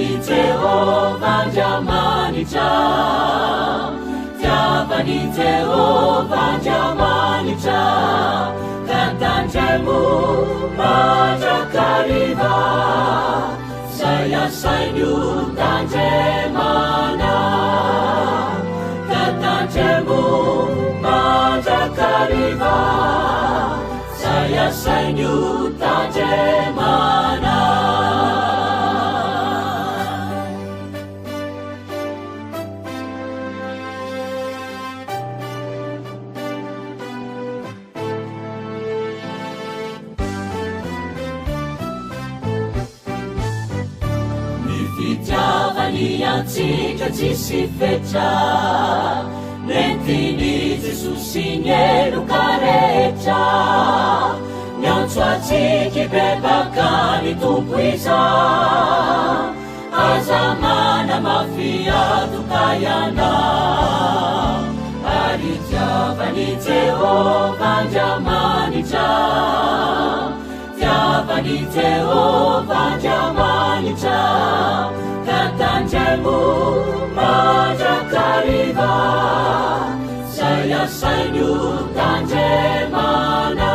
Tiavan'i Jehovah Andriamanitra, tiavan'i Jehovah Andriamanitra, ka tandremo mandrakariva, izay asainy ho tandremana. Ka tandremo mandrakariva, izay asainy ho tandremana. Ny fitiavany antsika tsisy fetra, nentin'i Jesosy ny heloka rehetra. Miantso antsika hibebaka ny Tompo izao, aza manamafy antoka ianao. Ary itiavan'i Jehovah Andriamanitra. Tiavan'i Jehovah Andriamanitra, ka tandremo mandrakariva, izay asainy ho tandremana.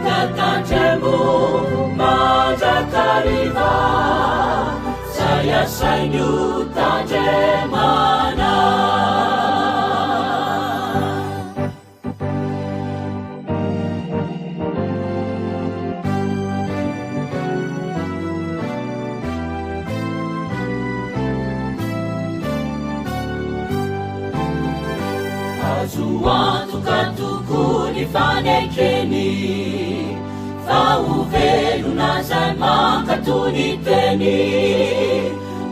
Ka tandremo mandrakariva, izay asainy ho tandremana. Azo antoka tokoa ny fanekeny fa ho velona izay mankatò ny teny.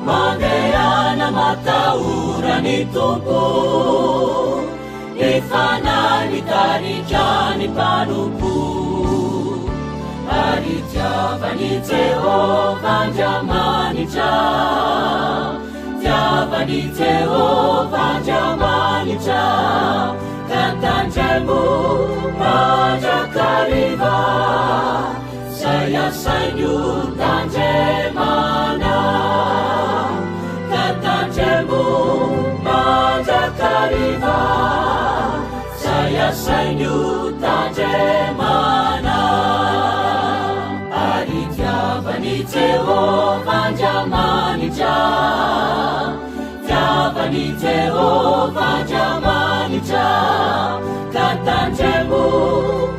Mandehana matahora ny Tompo. Ny Fanahy mitarika ny mpanompo, ary tiavan'i Jehovah Andriamanitra. Tiavan'i Jehovah Andriamanitra, ka tandremo mandrakariva, izay asainy ho tandremana. Ka tandremo mandrakariva, izay asainy ho tandremana. Ary tiavan'i Jehovah Andriamanitra, tiavan'i Jehovah Andriamanitra, ka tandremo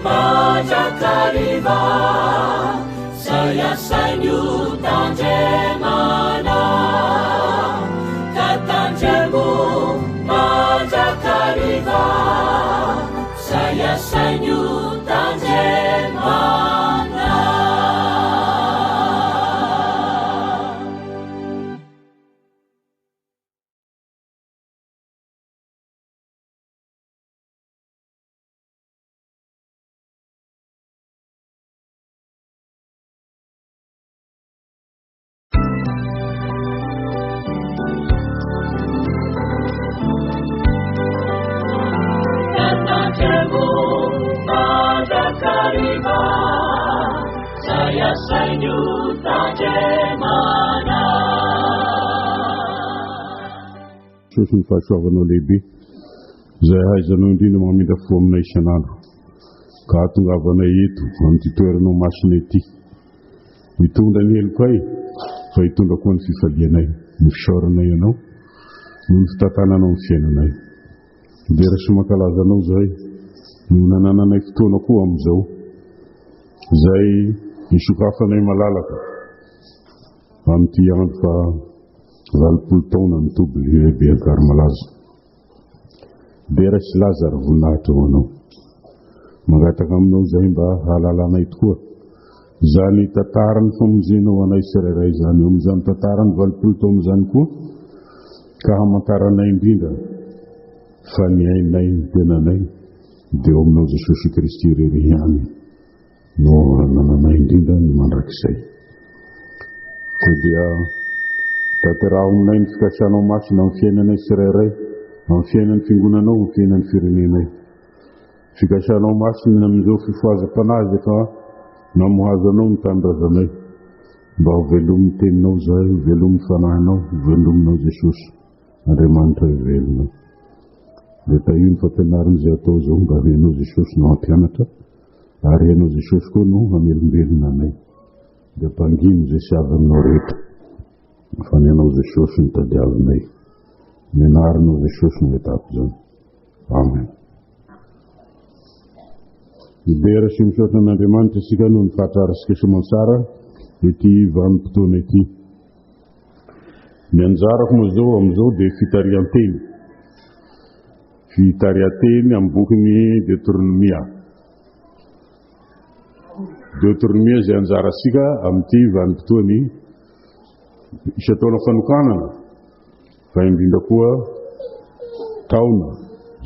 mandrakariva, izay asainy ho tandremana. Ka tandremo mandrakariva, izay asainy ho tandremana. Jesosy ny fahasoavanao lehibe izay ahaizanao indrindra mamindra fo aminay isan'andro ka hahatongavanay eto amin'ity toeranao masina ity. Mitondra ny helokay fa hitondra koa ny fifalianay, ny fisaoranay Anao noho ny fitantananao ny fiainanay. Midera sy mankalaza Anao izahay noho nanananay fotoana koa amin'izao izay nisokafanay malalaka amin'ity andro faha 80 taona ny toby lehibe Ankarimalaza. Dera sy laza ary voninahitra ho Anao. Mangataka Aminao izahay mba hahalalanay tokoa izany tantaran'ny famonjena ho anay tsirairay izany, eo amin'izany tantaran'ny 80 taona izany koa, ka hamantaranay indrindra fa ny ainay, ny tenanay, dia ao Aminao Jesosy Kristy irery ihany. No hanananay indrindra ny mandrakizay. Koa dia tanteraho aminay ny fikasanao masina amin'ny fiainanay tsirairay, amin'ny fiainan'ny fiangonanao, amin'ny fiainan'ny firenenay. Fikasanao masina amin'ireo fifohazam-panahy izay efa namohazanao ny tanindrazanay. Mba ho velomin'ny Teninao izahay, ho velomin'ny Fanahinao, ho velominao Jesosy, Andriamanitra velona. Dia tahio ny fampianarana izay atao izao mba ho Ianao Jesosy no hampianatra, ary Ianao Jesosy koa no hamelombelona anay. Dia ampangino izay sy avy aminao rehetra, fa ny Anao Jesosy no tadiavinay. Ny anaranao Jesosy no ahitako izany. Amen. Midera sy misaotra an'Andriamanitra isika noho ny fahatrarantsika soamantsara ity vanim-potoana ity. Ny anjarako moa izao amin'izao dia fitarihan-teny. Fitarihan-teny amin'ny bokin'ny Deoteronomia. Deoteronomia izay anjarantsika amin'ity vanim-potoany isan-taona fanokanana fa indrindra koa taona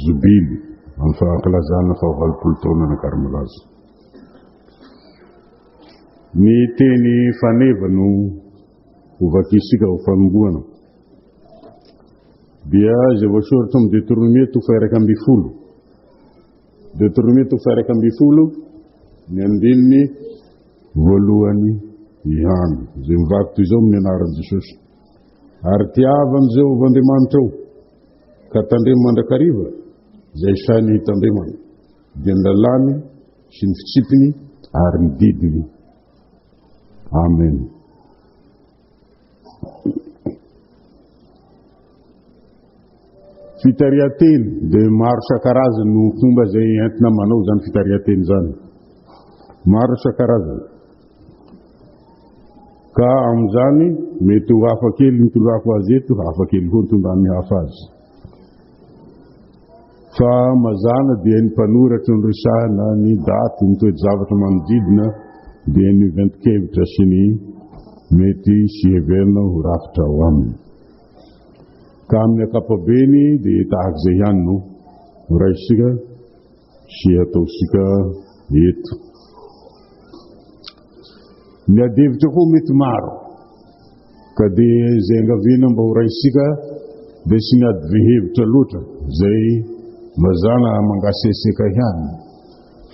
jobily amin'ny fankalazana fahavalopolo taona an'Ankarimalaza. Ny teny faneva no hovakintsika ho fanombohana dia izay voasoratra amin'ny Deoteronomia toko faha-11. Deoteronomia toko faha-11 ny andininy voalohany ihany izay mivaky toy izao amin'ny anaran'i Jesosy. Ary tiava an'i Jehovah Andriamanitrao, ka tandremo mandrakariva izay sainy hitandremana, dia ny lalàny sy ny fitsipiny ary ny didiny. Amen. Fitarihan-teny dia maro isan-karazany no fomba izay entina manao izany fitarihan-teny izany. Maro isan-karazany. Ka amin'izany mety ho hafa kely ny tondrako azy eto, hafa kely koa ny tondran'ny hafa azy. Fa mazàna dia ny mpanoratra no resahina, ny daty, ny toe-javatra manodidina dia ny ventin-kevitra sy ny mety sy heverina ho rafitra ao aminy. Ka amin'ny ankapobeny dia tahaka izay ihany no horaisintsika sy ataontsika eto. Ny adihevitra koa mety maro, ka dia izay angaviana mba horaisintsika dia tsy ny adihevitra loatra, izay mazàna mangaseseka ihany,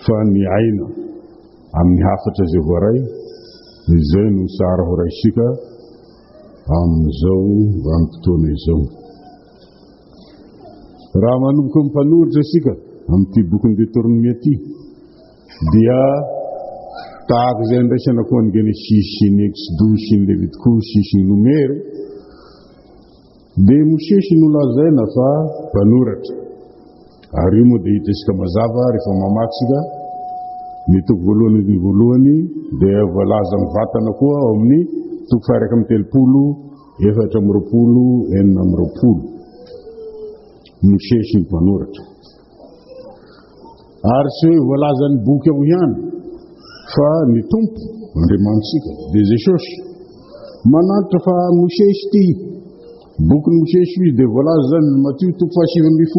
fa ny aina amin'ny hafatra izay voaray, izay no tsara horaisintsika amin'izao vanim-potoana izao. Raha manomboka mifanoritra isika amin'ity bokin'ny Deoteronomia ity, dia tahaka izay andraisana koa ny Genesisy sy ny Eksodosy sy ny Levitikosy sy ny Nomero, dia Mosesy no lazaina fa mpanoratra. Ary io moa dia hitantsika mazava rehefa mamaky isika ny toko voalohany ny voalohany dia voalaza mivantana koa ao amin'ny toko faha-31 24 26. Mosesy ny mpanoratra. Ary tsy hoe voalazan'ny boky ao ihany fa ny Tompo Andriamanitsika dia Jesosy. Manantitra fa Mosesy ity bokin'i Mosesy io izy dia voalaza izany ny Matio toko faha-19.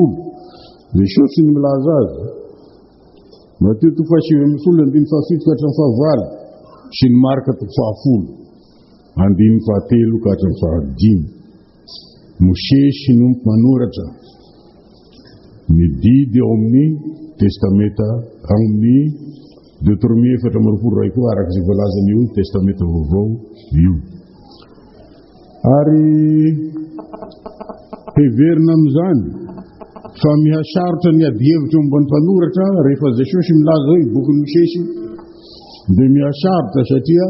Jesosy no milaza azy. Matio toko faha-19 andininy faha-7 ka hatramin'ny fahavalo sy ny Marka toko faha-10 andininy fahatelo ka hatramin'ny fahadimy. Mosesy no mpanoratra ny didy ao amin'ny Testamenta ao amin'ny Deoteronomia 24 iray koa araka izay voalazan'io Testamenta Vaovao io. Ary heverina amin'izany fa mihasarotra ny adihevitra momba ny mpanoratra rehefa Jesosy milaza hoe bokin'i Mosesy dia mihasarotra satria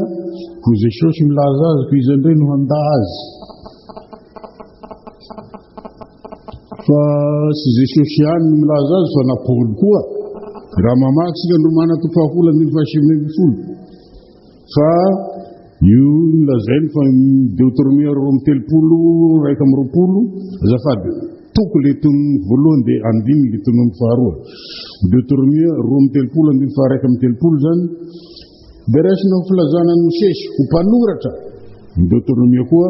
ko Jesosy milaza azy ko iza indray no handà azy. Fa tsy Jesosy ihany no milaza azy fa na Paoly koa. Raha mamaky isika ny Romana toko fahafolo andininy faha-19 fa io nolazainy fa Deoteronomia 32 21 azafady toko le tonony voalohany dia andininy le tonony faharoa. Deoteronomia 32 andininy faha-31 zany dia raisina ho filazana an'i Mosesy ho mpanoratra ny Deoteronomia koa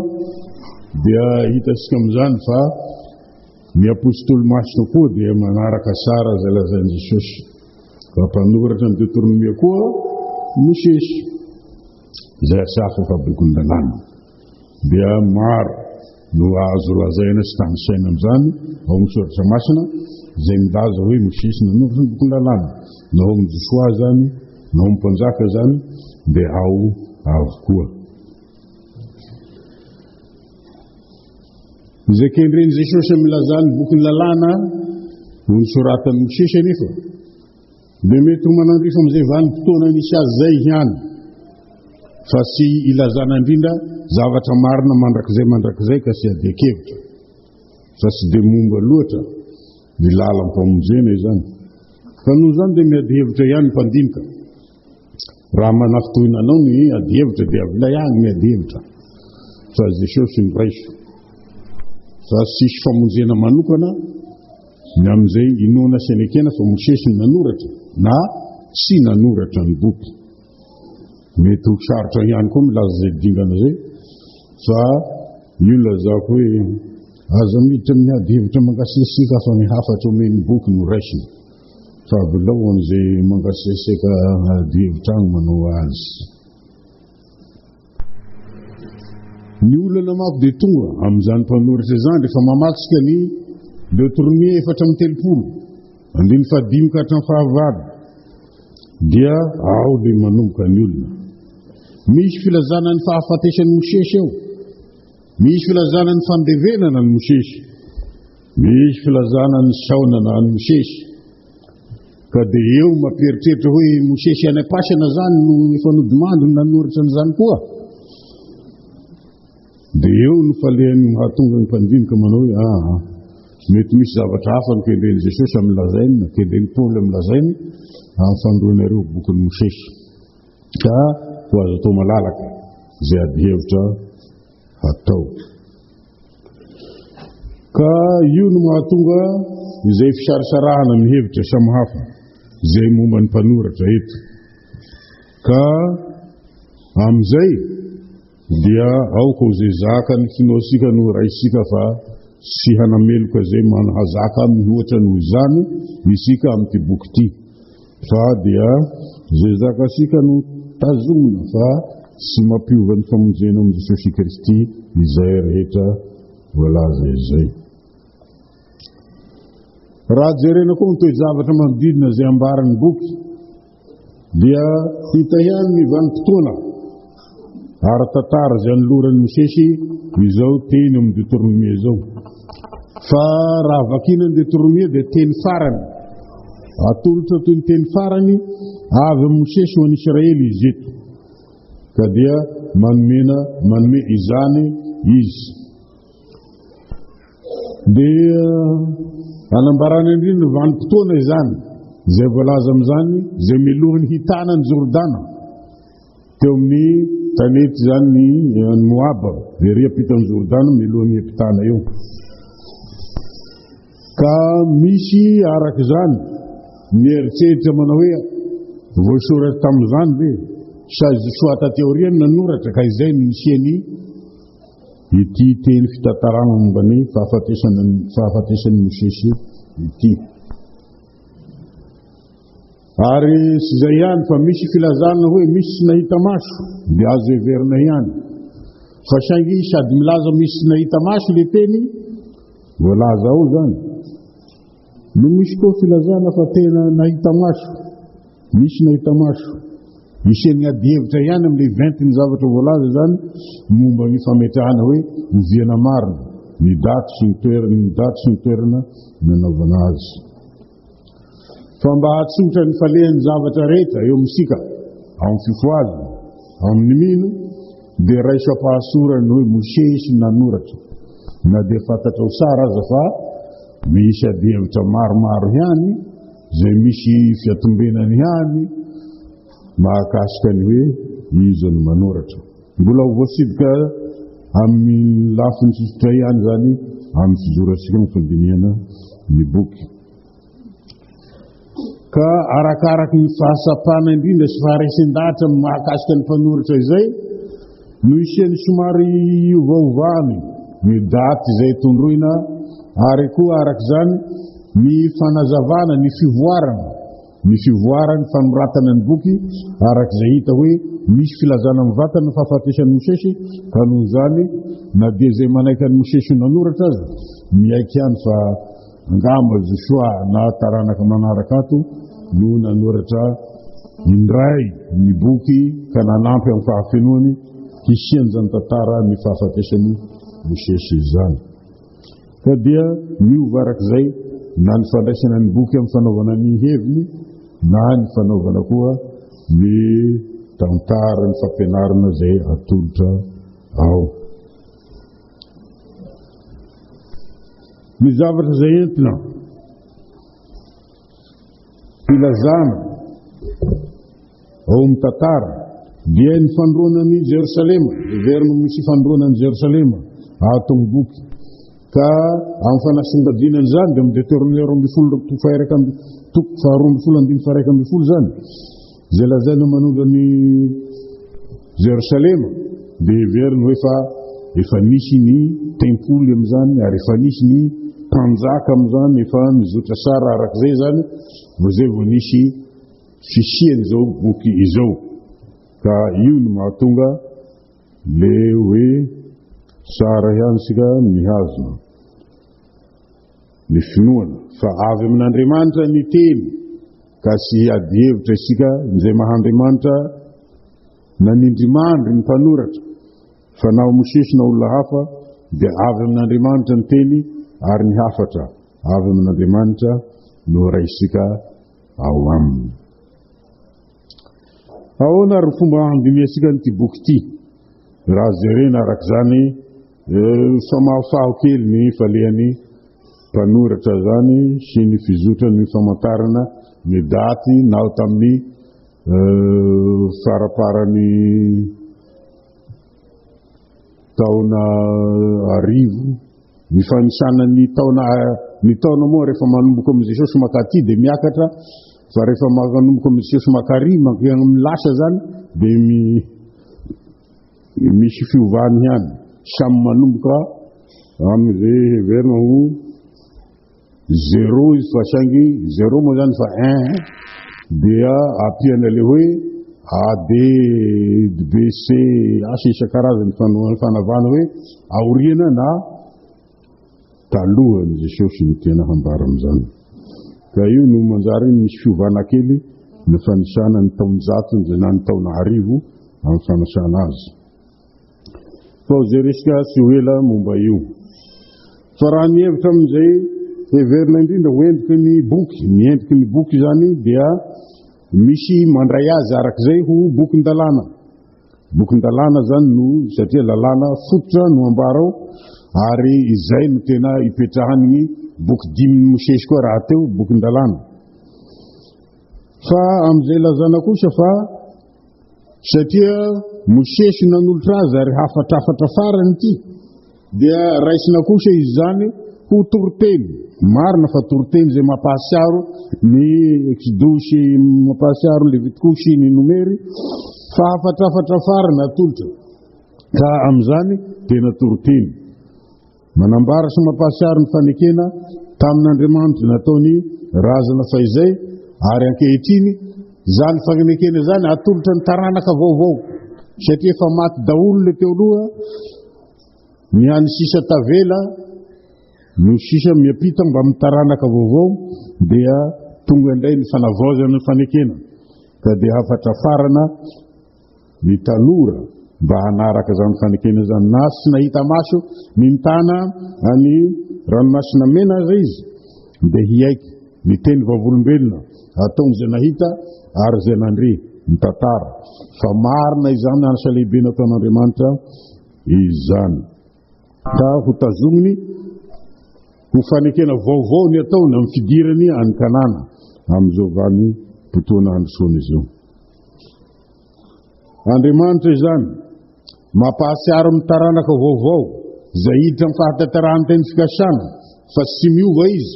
dia hitantsika amin'izany fa ny apostoly masina koa dia manaraka tsara izay lazain'i Jesosy fa mpanoratra ny Deoteronomia koa Mosesy izay tsy hafa fa bokin'ny lalàna dia maro no azo lazaina sy tanisaina amin'izany ao amin'ny soratra masina izay milaza hoe Mosesy nanoratra ny bokin'ny lalàna na ao amin'ny Josoa izany na ao amin'ny mpanjaka izany dia ao avokoa. Izay kendren'i Jesosy amin'ny lazan'ny bokin'ny lalàna ho nosoratan'i Mosesy anefa dia mety ho manandrify amin'izay vanim-potoana nisy azy izay ihany, fa tsy ilazana indrindra zavatra marina mandrakizay mandrakizay ka tsy iadian-kevitra, fa tsy dia momba loatra ny lalam-pamonjena izany. Fa noho izany dia miady hevitra ihany ny mpandinika. Raha manafintohina anao ny adihevitra dia avelay agny ny adihevitra fa Jesosy no raiso. Fa tsisy famonjena manokana ny amin'izay inoana sy anekena fa Mosesy no nanoratra na tsy nanoratra ny boky. Mety ho sarotra ihany koa milaza izay dingana izay fa io lazako hoe aza miditra amin'ny adihevitra mangasiasiaka fa ny hafatra omen'ny boky no raisina. Fa avelao ho an'izay mangaseseka ady hevitra agny manao azy. Ny olana manko dia tonga amin'izany mpanoratra izany rehefa mamatsika ny Deuteronomie 34, andininy fahadimy ka hatramin'ny fahavalo, dia ao dia manomboka ny olona. Misy filazana ny fahafatesan'i Mosesy ao. Misy filazana ny fandevenana an'i Mosesy. Misy filazana ny saonana an'i Mosesy. Ka dia eo mampieritreritra hoe Mosesy any am-pasana zany no efa nodimandry no nanoratra an'izany koa. Dia eo no falehan'ny mahatonga ny mpandinika manao hoe aa mety misy zavatra hafa no kendren'i Jesosy amin'ny lazainy na kendren'i Paoly amin'ny lazainy amin'ny fanoroana ireo bokin'i Mosesy. Ka ho azo atao malalaka izay adihevitra atao. Ka io no mahatonga izay fisarisarahana ny hevitra samihafa izay momba ny mpanoratra eto. Ka amin'izay dia aoka ho izay zaka ny finoantsika no raisika fa tsy hanameloka izay manahazaka mihoatra noho izany isika amin'ity boky ity. Fa dia izay zakantsika no tazomina fa tsy mampiova ny famonjena amin'i Jesosy Kristy izay rehetra voalaza izay. Raha jerena koa ny toe-javatra manodidina izay ambaran'ny boky dia hita ihany ny vanim-potoana ara-tantara izay anoloran'i Mosesy izao teny amin'ny Deoteronomia izao. Fa raha vakiana ny Deoteronomia dia teny farany. Atolotra toy ny teny farany avy amin'i Mosesy ho an'i Israely izy eto. Ka dia manomena manome izany izy. Dia anambarana indrindra ny vanim-potoana izany, izay voalaza amin'izany, izay melohiny hitana ny Jordana. Teo amin'ny tanety izany ny eh, Moaba, ery ampitan'i Jordana, melohan'ny ampitana eo. Ka misy araka izany ny eritreritra manao hoe voasoratra tamin'izany ve sa Josoa taty aoriana nanoratra ka izay no nisian'ny ity teny fitantarana momba ny fahafatesana fahafatesan'i Mosesy ity. Ary tsy izay ihany fa misy filazana hoe misy tsy nahita maso dia azo heverina ihany. Fa saingy sady milaza misy tsy nahita maso le teny voalaza ao zany no misy koa filazana fa tena nahita maso, misy nahita maso. Isian'ny adihevitra ihany amin'ilay ventin'ny zavatra voalaza izany momba ny fametrahana hoe oviana marina ny daty sy ny toerana ny daty sy ny toerana nanaovana azy. Fa mba hahatsotra ny falehan'ny zavatra rehetra eo amintsika, amin'ny fifohazana, amin'ny mino, dia raiso am-pahasorana ny hoe Mosesy nanoratra, na dia fantatrao tsara aza fa misy adihevitra maromaro ihany, izay misy fiatombenany ihany mahakasika ny hoe iza no manoratra. Mbola ho voasidika amin'ny lafiny fifotra ihany izany amin'ny fizorantsika amin'ny fandinihana ny boky. Ka arakaraky ny fahatsapana indrindra sy faharesen-dahatra mahakasika ny mpanoratra izay no isian'ny somary iovaovany ny daty izay tondroina ary koa araka izany ny fanazavana ny fivoarana ny fivoaran'ny fanoratana ny boky araka izay hita hoe misy filazana mivantana ny fahafatesan'i Mosesy ka noho izany na dia izay manaiky an'i Mosesy ho nanoratra aza miaiky ihany fa Angamba Josoa na taranaka manaraka ato no nanoratra indray ny boky ka nanampy amin'ny fahafenoany hisian'izany tantara ny fahafatesan'i Mosesy izany. Ka dia miova arak'izay na ny fandraisana ny boky amin'ny fanaovana ny heviny na ny fanaovana koa ny tantara, ny fampianarana izay atolotra ao. Ny zavatra izay entina filazana ao amin'ny tantara dia ny fandroana an'i Jerosalema, heverina ho misy fandroana an'i Jerosalema ato amin'ny boky. Ka amin'ny fanasongadinana izany dia amin'ny Deoteronomia 12 toko faha-iraika amby toko faharoa ambin'ny folo andininy faha-11 izany, izay lazaina manondro an'i Jerosalema dia heverina hoe fa efa nisy ny tempoly amin'izany ary efa nisy ny mpanjaka amin'izany, efa nizotra tsara arak'izay izany vao izay vao nisy fisian'izao boky izao. Ka io no mahatonga le hoe tsara ihany isika mihazona ny finoana fa avy amin'Andriamanitra ny teny ka tsy hiady hevitra isika izay maha Andriamanitra nanindrimandry ny mpanoratra fa na ho Mosesy na olona hafa dia avy amin'Andriamanitra ny teny ary ny hafatra avy amin'Andriamanitra no raisika ao aminy. Ahoana ary ny fomba handinihantsika an'ity boky ity? Raha jerena araka izany, famahofaho kely ny falehan'ny mpanoratra izany sy ny fizotran'ny famantarana ny daty na tamin'ny faraparan'ny taona arivo. Ny fanisana ny taona ny taona moa rehefa manomboka amin'i Jesosy makaty dia miakatra fa rehefa manomboka amin'i Jesosy makary mankany amin'ny lasa zany dia mi, misy fiovany ihany samy manomboka amin'izay heverina ho Zéro izy fa saingy zéro moa zany fa un dia ampiana le hoe A D B C H isan-karazany fanavahana hoe aoriana na talohan'i Jesosy no tena hambara amin'izany. Ka io no manjary misy fiovana kely ny fanisana ny taonjatony na ny taona arivo amin'ny fanisana azy. Fa ho jerentsika tsy ho ela momba io. Fa raha ny hevitra amin'izay heverina indrindra ho endriky ny boky, ny endriky ny boky izany dia misy mandray azy arak'izay ho bokin-dalàna. Bokin-dalàna izany no satria lalàna fototra no ambara ao ary izay no tena ipetrahan'ny boky dimin'i Mosesy koa rahateo bokin-dalàna. Fa amin'izay lazana kosa fa Satria Mosesy nanolotra azy ary hafatrafatra farany ity, dia raisina kosa izy izany ho toriteny. Marina fa toriteny izay mampahatsiaro ny Eksodosy, mampahatsiaro ny Levitikosy, ny Nomery, fa hafatrafatra farany atolotra. Ka amin'izany tena toriteny. Manambara sy mampahatsiaro ny fanekena tamin'Andriamanitra nataony razana fahizay ary ankehitriny izany fanekena izany atolotra ny taranaka vaovao satria efa maty daholo le teo aloha ny hany sisa tavela no sisa miampita mba amin'ny taranaka vaovao dia tonga indray ny fanavaozana ny fanekena ka dia hafatra farana ny tanora mba hanaraka izany fanekena izany. Na tsy nahita maso ny nitana any ranomasina mena aza izy, dia hiaiky ny teny vavolombelona ataon'izay nahita ary izay nandre ny tantara fa marina izany asa lehibe nataon'Andriamanitra izany. Ka ho tazominy ho fanekena vaovao ny ataony amin'ny fidirany any Kanana amin'izao vanim-potoana androsoana izao. Andriamanitra izany, mampahatsiaro amin'ny taranaka vaovao izay hiditra amin'ny fahatanterahan'ny teny fikasana fa tsy miova Izy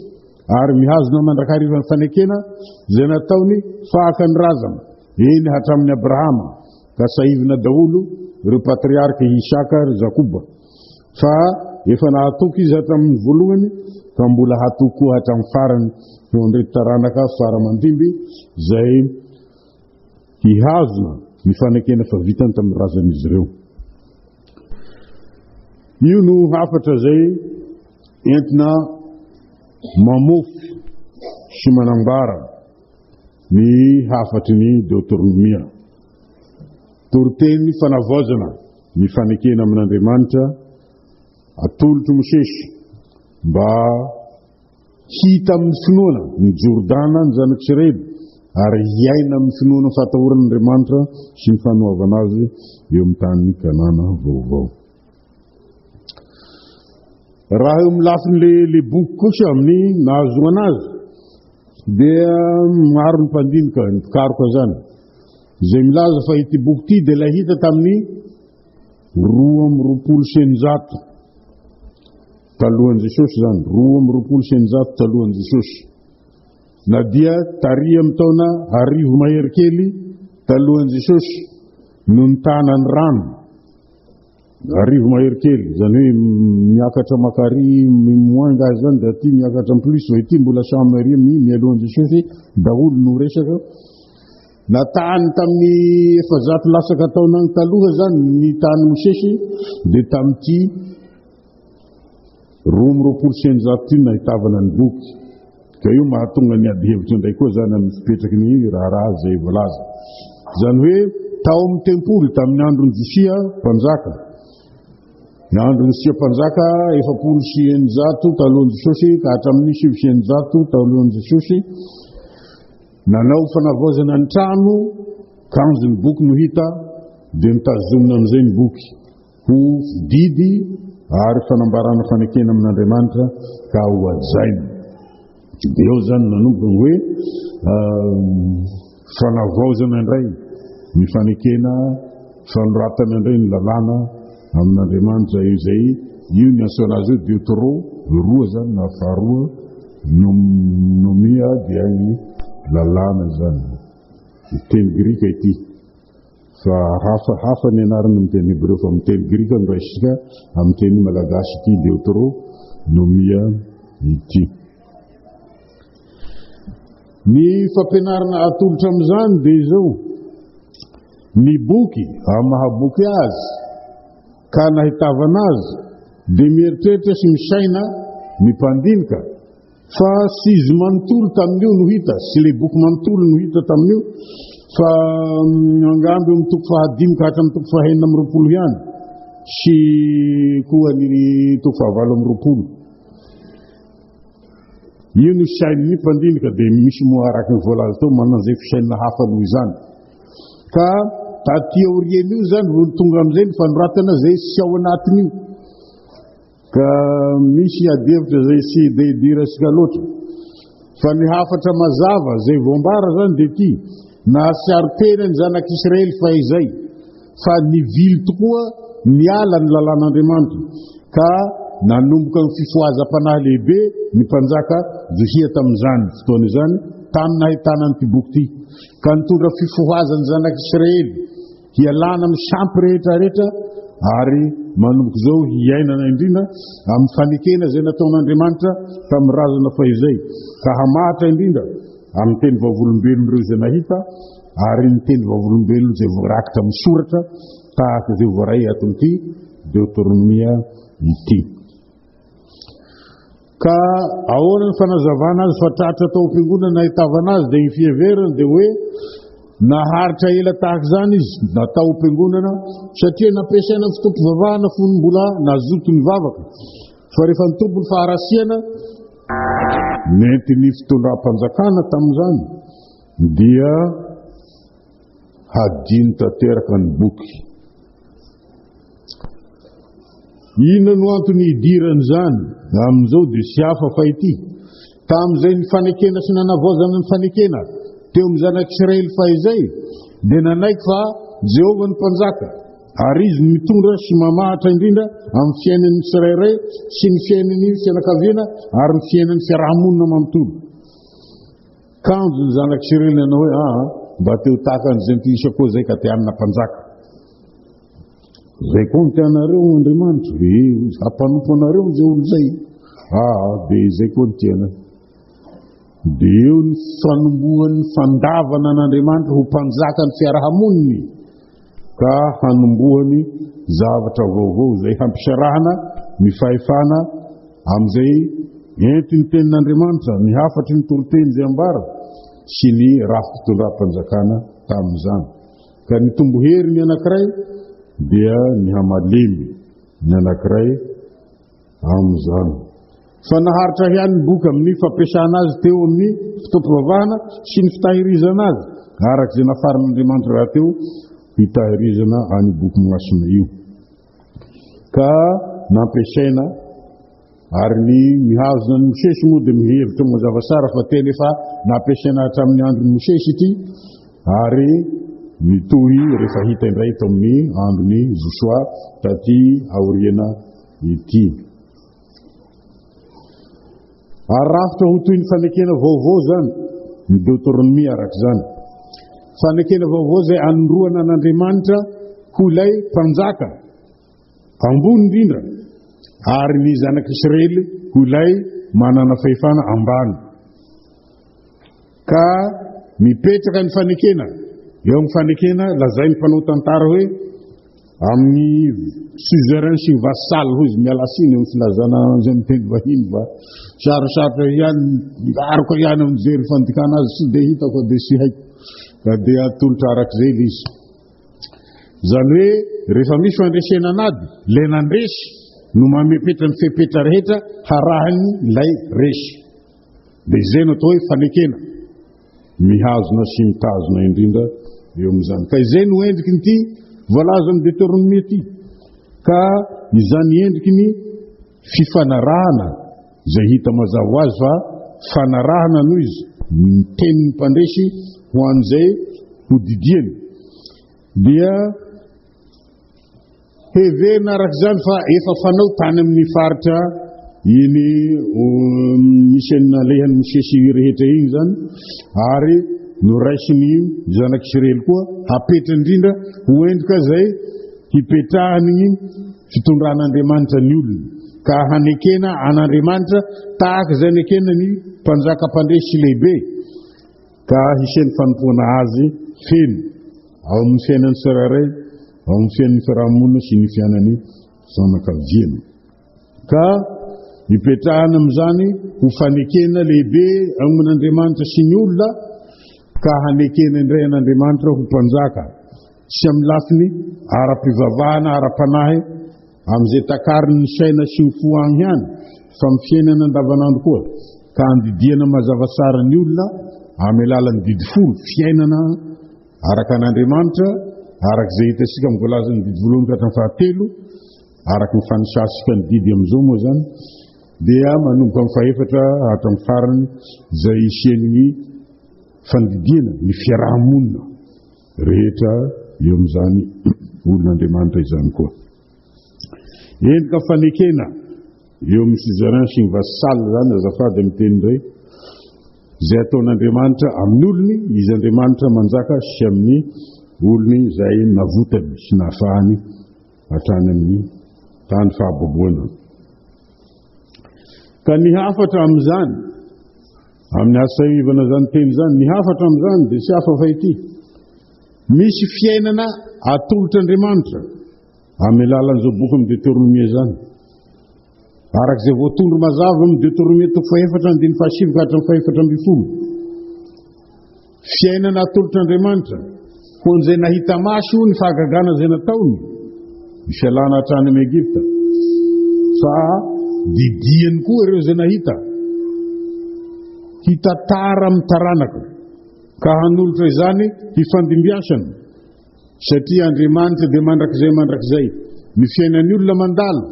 ary mihazona mandrakariva ny fanekena izay nataony fahaka ny razana, eny hatramin'i Abrahama, ka sahivina daholo ireo patriarka Isaka ary Jakoba, fa efa nahatoky izy hatramin'ny voalohany ka mbola hatoky koa hatramin'ny farany ho an'ireto taranaka fara aman-dimby izay hihazona ny fanekena efa vitany tamin'ny razan'izy ireo. Io no hafatra izay entina mamofy sy manambara ny hafatry ny Deoteronomia. Toriteny fanavaozana ny fanekena amin'Andriamanitra atolotr'i Mosesy. mba hita amin'ny finoana ny Jordana ny zanak'Isiraely ary hiaina amin'ny finoana fahatahorana Andriamanitra sy ny fanoavana azy eo amin'ny tany Kanana vaovao. Raha eo amin'ny lafiny le boky kosa amin'ny nahazoana azy dia maro ny mpandinika, ny mpikaroka zany, izay milaza fa ity boky ity dia ilay hita tamin'ny 622 talohan'i Jesosy izany, 622 talohan'i Jesosy. Na dia tary amin'ny taona 1000 mahery kely talohan'i Jesosy no nitana ny rano, 1000 mahery kely, izany hoe miakatra makary moins ngahy zany dia aty miakatra en plus, fa ity mbola samy ary mialohan'i Jesosy daholo no resaka. Na tany tamin'ny 400 latsaka taona agny taloha zany ny tany Mosesy dia tamin'ity 622 ity nahitavana ny boky. Ka io mahatonga ny ady hevitra indray koa zany amin'ny fipetraky ny raharaha izay voalaza. Izany hoe tao amin'ny tempoly tamin'ny andron'i Josia mpanjaka. Ny andron'i Josia mpanjaka 640 talohan'i Jesosy ka hatramin'ny 609 talohan'i Jesosy. Nanao fanavaozana ny trano, kanjo ny boky no hita, dia notazomina amin'izay ny boky ho didy ary fanambarana fanekena amin'Andriamanitra ka ho hajaina. Dia eo izany nanomboka ny hoe fanavaozana indray ny fanekena, fanoratana indray ny lalàna amin'Andriamanitra izay io ny antsoina azy io Deutero, roa izany na faharoa. Nomia dia ny lalàna izany. Ny teny grika ity. Fa hafa hafa ny anarany amin'ny teny hebreo fa amin'ny teny grika no raisitsika amin'ny teny malagasy ity Deoteronomia ity. Ny fampianarana atolotra amin'izany dia izao, ny boky amin'ny maha boky azy ka nahitavana azy dia mieritreritra sy misaina ny mpandinika fa tsy izy manontolo tamin'io no hita, tsy ilay boky manontolo no hita tamin'io fa angamba eo amin'ny toko fahadimy ka hatramin'ny toko fahenina amby roapolo ihany sy koa ny toko fahavalo amby roapolo. Io no sain'ny mpandinika dia misy moa araka ny voalaza teo manana izay fisainana hafa noho izany. Ka taty aorian'io izany vao tonga amin'izay ny fanoratana izay tsy ao anatin'io. Ka misy adihevitra izay tsy dia idirantsika loatra. Fa ny hafatra mazava izay voambara izany dia ity, nahatsiaro tena ny zanak'Israely fahizay fa nivily tokoa niala ny lalàn'Andriamanitra ka nanomboka ny fifohazam-panahy lehibe ny mpanjaka Josia tamin'izany fotoana izany tamin'ny nahitana an'ity boky ity ka nitondra fifohazan'ny zanak'Israely hialana amin'ny sampy rehetra rehetra ary manomboka izao hiainana indrindra amin'ny fanekena izay nataon'Andriamanitra tamin'ny razana fahizay ka hamahatra indrindra amin'ny teny vavolombelon'ireo izay nahita ary ny teny vavolombelona izay voarakitra amin'ny soratra tahaka izay voaray ato amin'ity Deoteronomia ity. Ka ahoana ny fanazavana azy fa tratra tao am-piangonana nahitavana azy dia ny fiheverana dia hoe naharitra ela tahaka izany izy natao am-piangonana satria nampiasaina ny fotoam-pivavahana fony mbola nazoto nivavaka fa rehefa nitombo ny faharasiana nentin'ny fitondram-panjakana tamin'izany dia hadino tanteraka ny boky. Inona no antony hidiran'izany amin'izao dia tsy hafa fa ity. Tamin'izay nifanekena sy nanavaozana ny fanekena teo amin'ny zanak'Israely fahizay dia nanaiky fa Jehovah ny mpanjaka ary izy no mitondra sy mamahatra indrindra amin'ny fiainan'ny tsirairay sy ny fiainan'ny fianakaviana ary ny fiainan'ny fiarahamonina manontolo. Kanjo ny zanak'Israely nanao hoe, Aa, mba te ho tahaka ny jentilisa koa izay ka te hanana mpanjaka. Izay koa no tianareo, Andriamanitra. E, hampanompo anareo izay olona izay. Aa, dia izay koa no tianay. Dia eo ny fanombohan'ny fandavana an'Andriamanitra ho mpanjaka ny fiarahamoniny ka hanombohany zavatra vaovao izay hampisarahana ny fahefana amin'izay entin'ny tenin'Andriamanitra, ny hafatry ny toriteny izay ambara sy ny rafi-pitondram-panjakana tamin'izany. Ka nitombo hery ny anankiray dia nihamalemy ny anankiray amin'izany. Fa naharitra ihany ny boky amin'ny fampiasana azy teo amin'ny fotoam-pivavahana sy ny fitahirizana azy, araka izay nafarin'Andriamanitra rahateo hitahirizana an'io boky masina io. Ka nampiasaina ary ny mihazona an'i Mosesy moa dia mihevitra mazava tsara fa tena efa nampiasaina hatramin'ny andron'i Mosesy ity ary nitohy rehefa hita indray tao amin'ny andron'i Josoa taty aoriana ity. Ary rafitra ho toy ny fanekena vaovao izany ny Deoteronomia araka izany. Fanekena vaovao izay anondroana an'Andriamanitra ho ilay Mpanjaka ambony indrindra ary ny zanak'Israely ho ilay manana fahefana ambany. Ka mipetraka ny fanekena, eo amin'ny fanekena lazain'ny mpanao tantara hoe amin'ny suzerain sy vassal hoy izy, miala tsiny amin'ny filazana izay miteny vahiny fa sarosarotra ihany, miaroka ihany amin'ny jery fandikana azy, tsy dia hitako dia tsy haiko, ka dia atolotra arak'izay ilay izy. Izany hoe rehefa misy fandresena an'ady, ilay nandresy no mamepetra ny fepetra rehetra harahiny ilay resy. Dia izay no atao hoe fanekena, mihazona sy mitazona indrindra eo amin'izany. Ka izay no endriky ny ity voalaza amin'ny Deteronomia ity. Ka izany endriky ny fifanarahana izay hita mazava ho azy fa fanarahana no izy, ny tenin'ny mpandresy ho an'izay hodidiany dia Heverina araka izany fa efa fanao tany amin'ny faritra iny misy an'ny nalehan'i Mosesy rehetra iny izany, ary noraisin'ny zanak'Isiraely koa hapetra indrindra ho endrika izay hipetrahan'ny fitondran'Andriamanitra ny olony, ka hanekena an'Andriamanitra tahaka izay nekena ny mpanjaka mpandresy lehibe. Ka hisian'ny fanompoana Azy feno ao amin'ny fiainan'ny tsirairay, ao amin'ny fiainan'ny fiarahamonina sy ny fiainan'ny fianakaviana. Ka hipetrahana amin'izany ho fanekena lehibe amin'Andriamanitra sy ny olona, ka hanekena indray an'Andriamanitra ho Mpanjaka, tsy amin'ny lafiny ara-pivavahana, ara-panahy, Amin'izay takarin'ny saina sy ny fo agny ihany, fa amin'ny fiainana andavanandro koa, ka andidiana mazava tsara ny olona amin'ny alalan'ny didy folo, fiainana araka an'Andriamanitra, araka izay hitantsika amin'ny voalazan'ny didy voalohany ka hatramin'ny fahatelo, araka ny fanisantsika ny didy amin'izao moa izany, dia manomboka amin'ny fahefatra hatramin'ny farany izay hisian'ny fandidiana ny fiaraha-monina. rehetra eo amin'izany olon'Andriamanitra izany koa. Endrika fanekena eo amin'ny suzerain sy ny vassal izany azafady amin'ny teny indray, izay ataon'Andriamanitra amin'ny olony, izy Andriamanitra manjaka sy amin'ny olony izay navotany sy nafahany hatrany amin'ny tany fahaboboana. Ka ny hafatra amin'izany, Amin'ny hahasaivana izany teny izany, ny hafatra amin'izany dia tsy hafa fa ity, Misy fiainana atolotr'Andriamanitra amin'ny alalan'izao bokin'ny Deteronomia izany. Araka izay voatondro mazava amin'ny Deteronomia toko fahefatra andininy fahasivy ka hatramin'ny fahefatra ambin'ny folo. Fiainana atolotr'Andriamanitra ho an'izay nahita maso ny fahagagana izay nataony, ny fialana hatrany amin'i Egypta. Fa didiany koa ireo izay nahita hitantara amin'ny taranaka ka hanolotra izany hifandimbiasana. Satria Andriamanitra dia mandrakizay mandrakizay. Ny fiainan'ny olona mandalo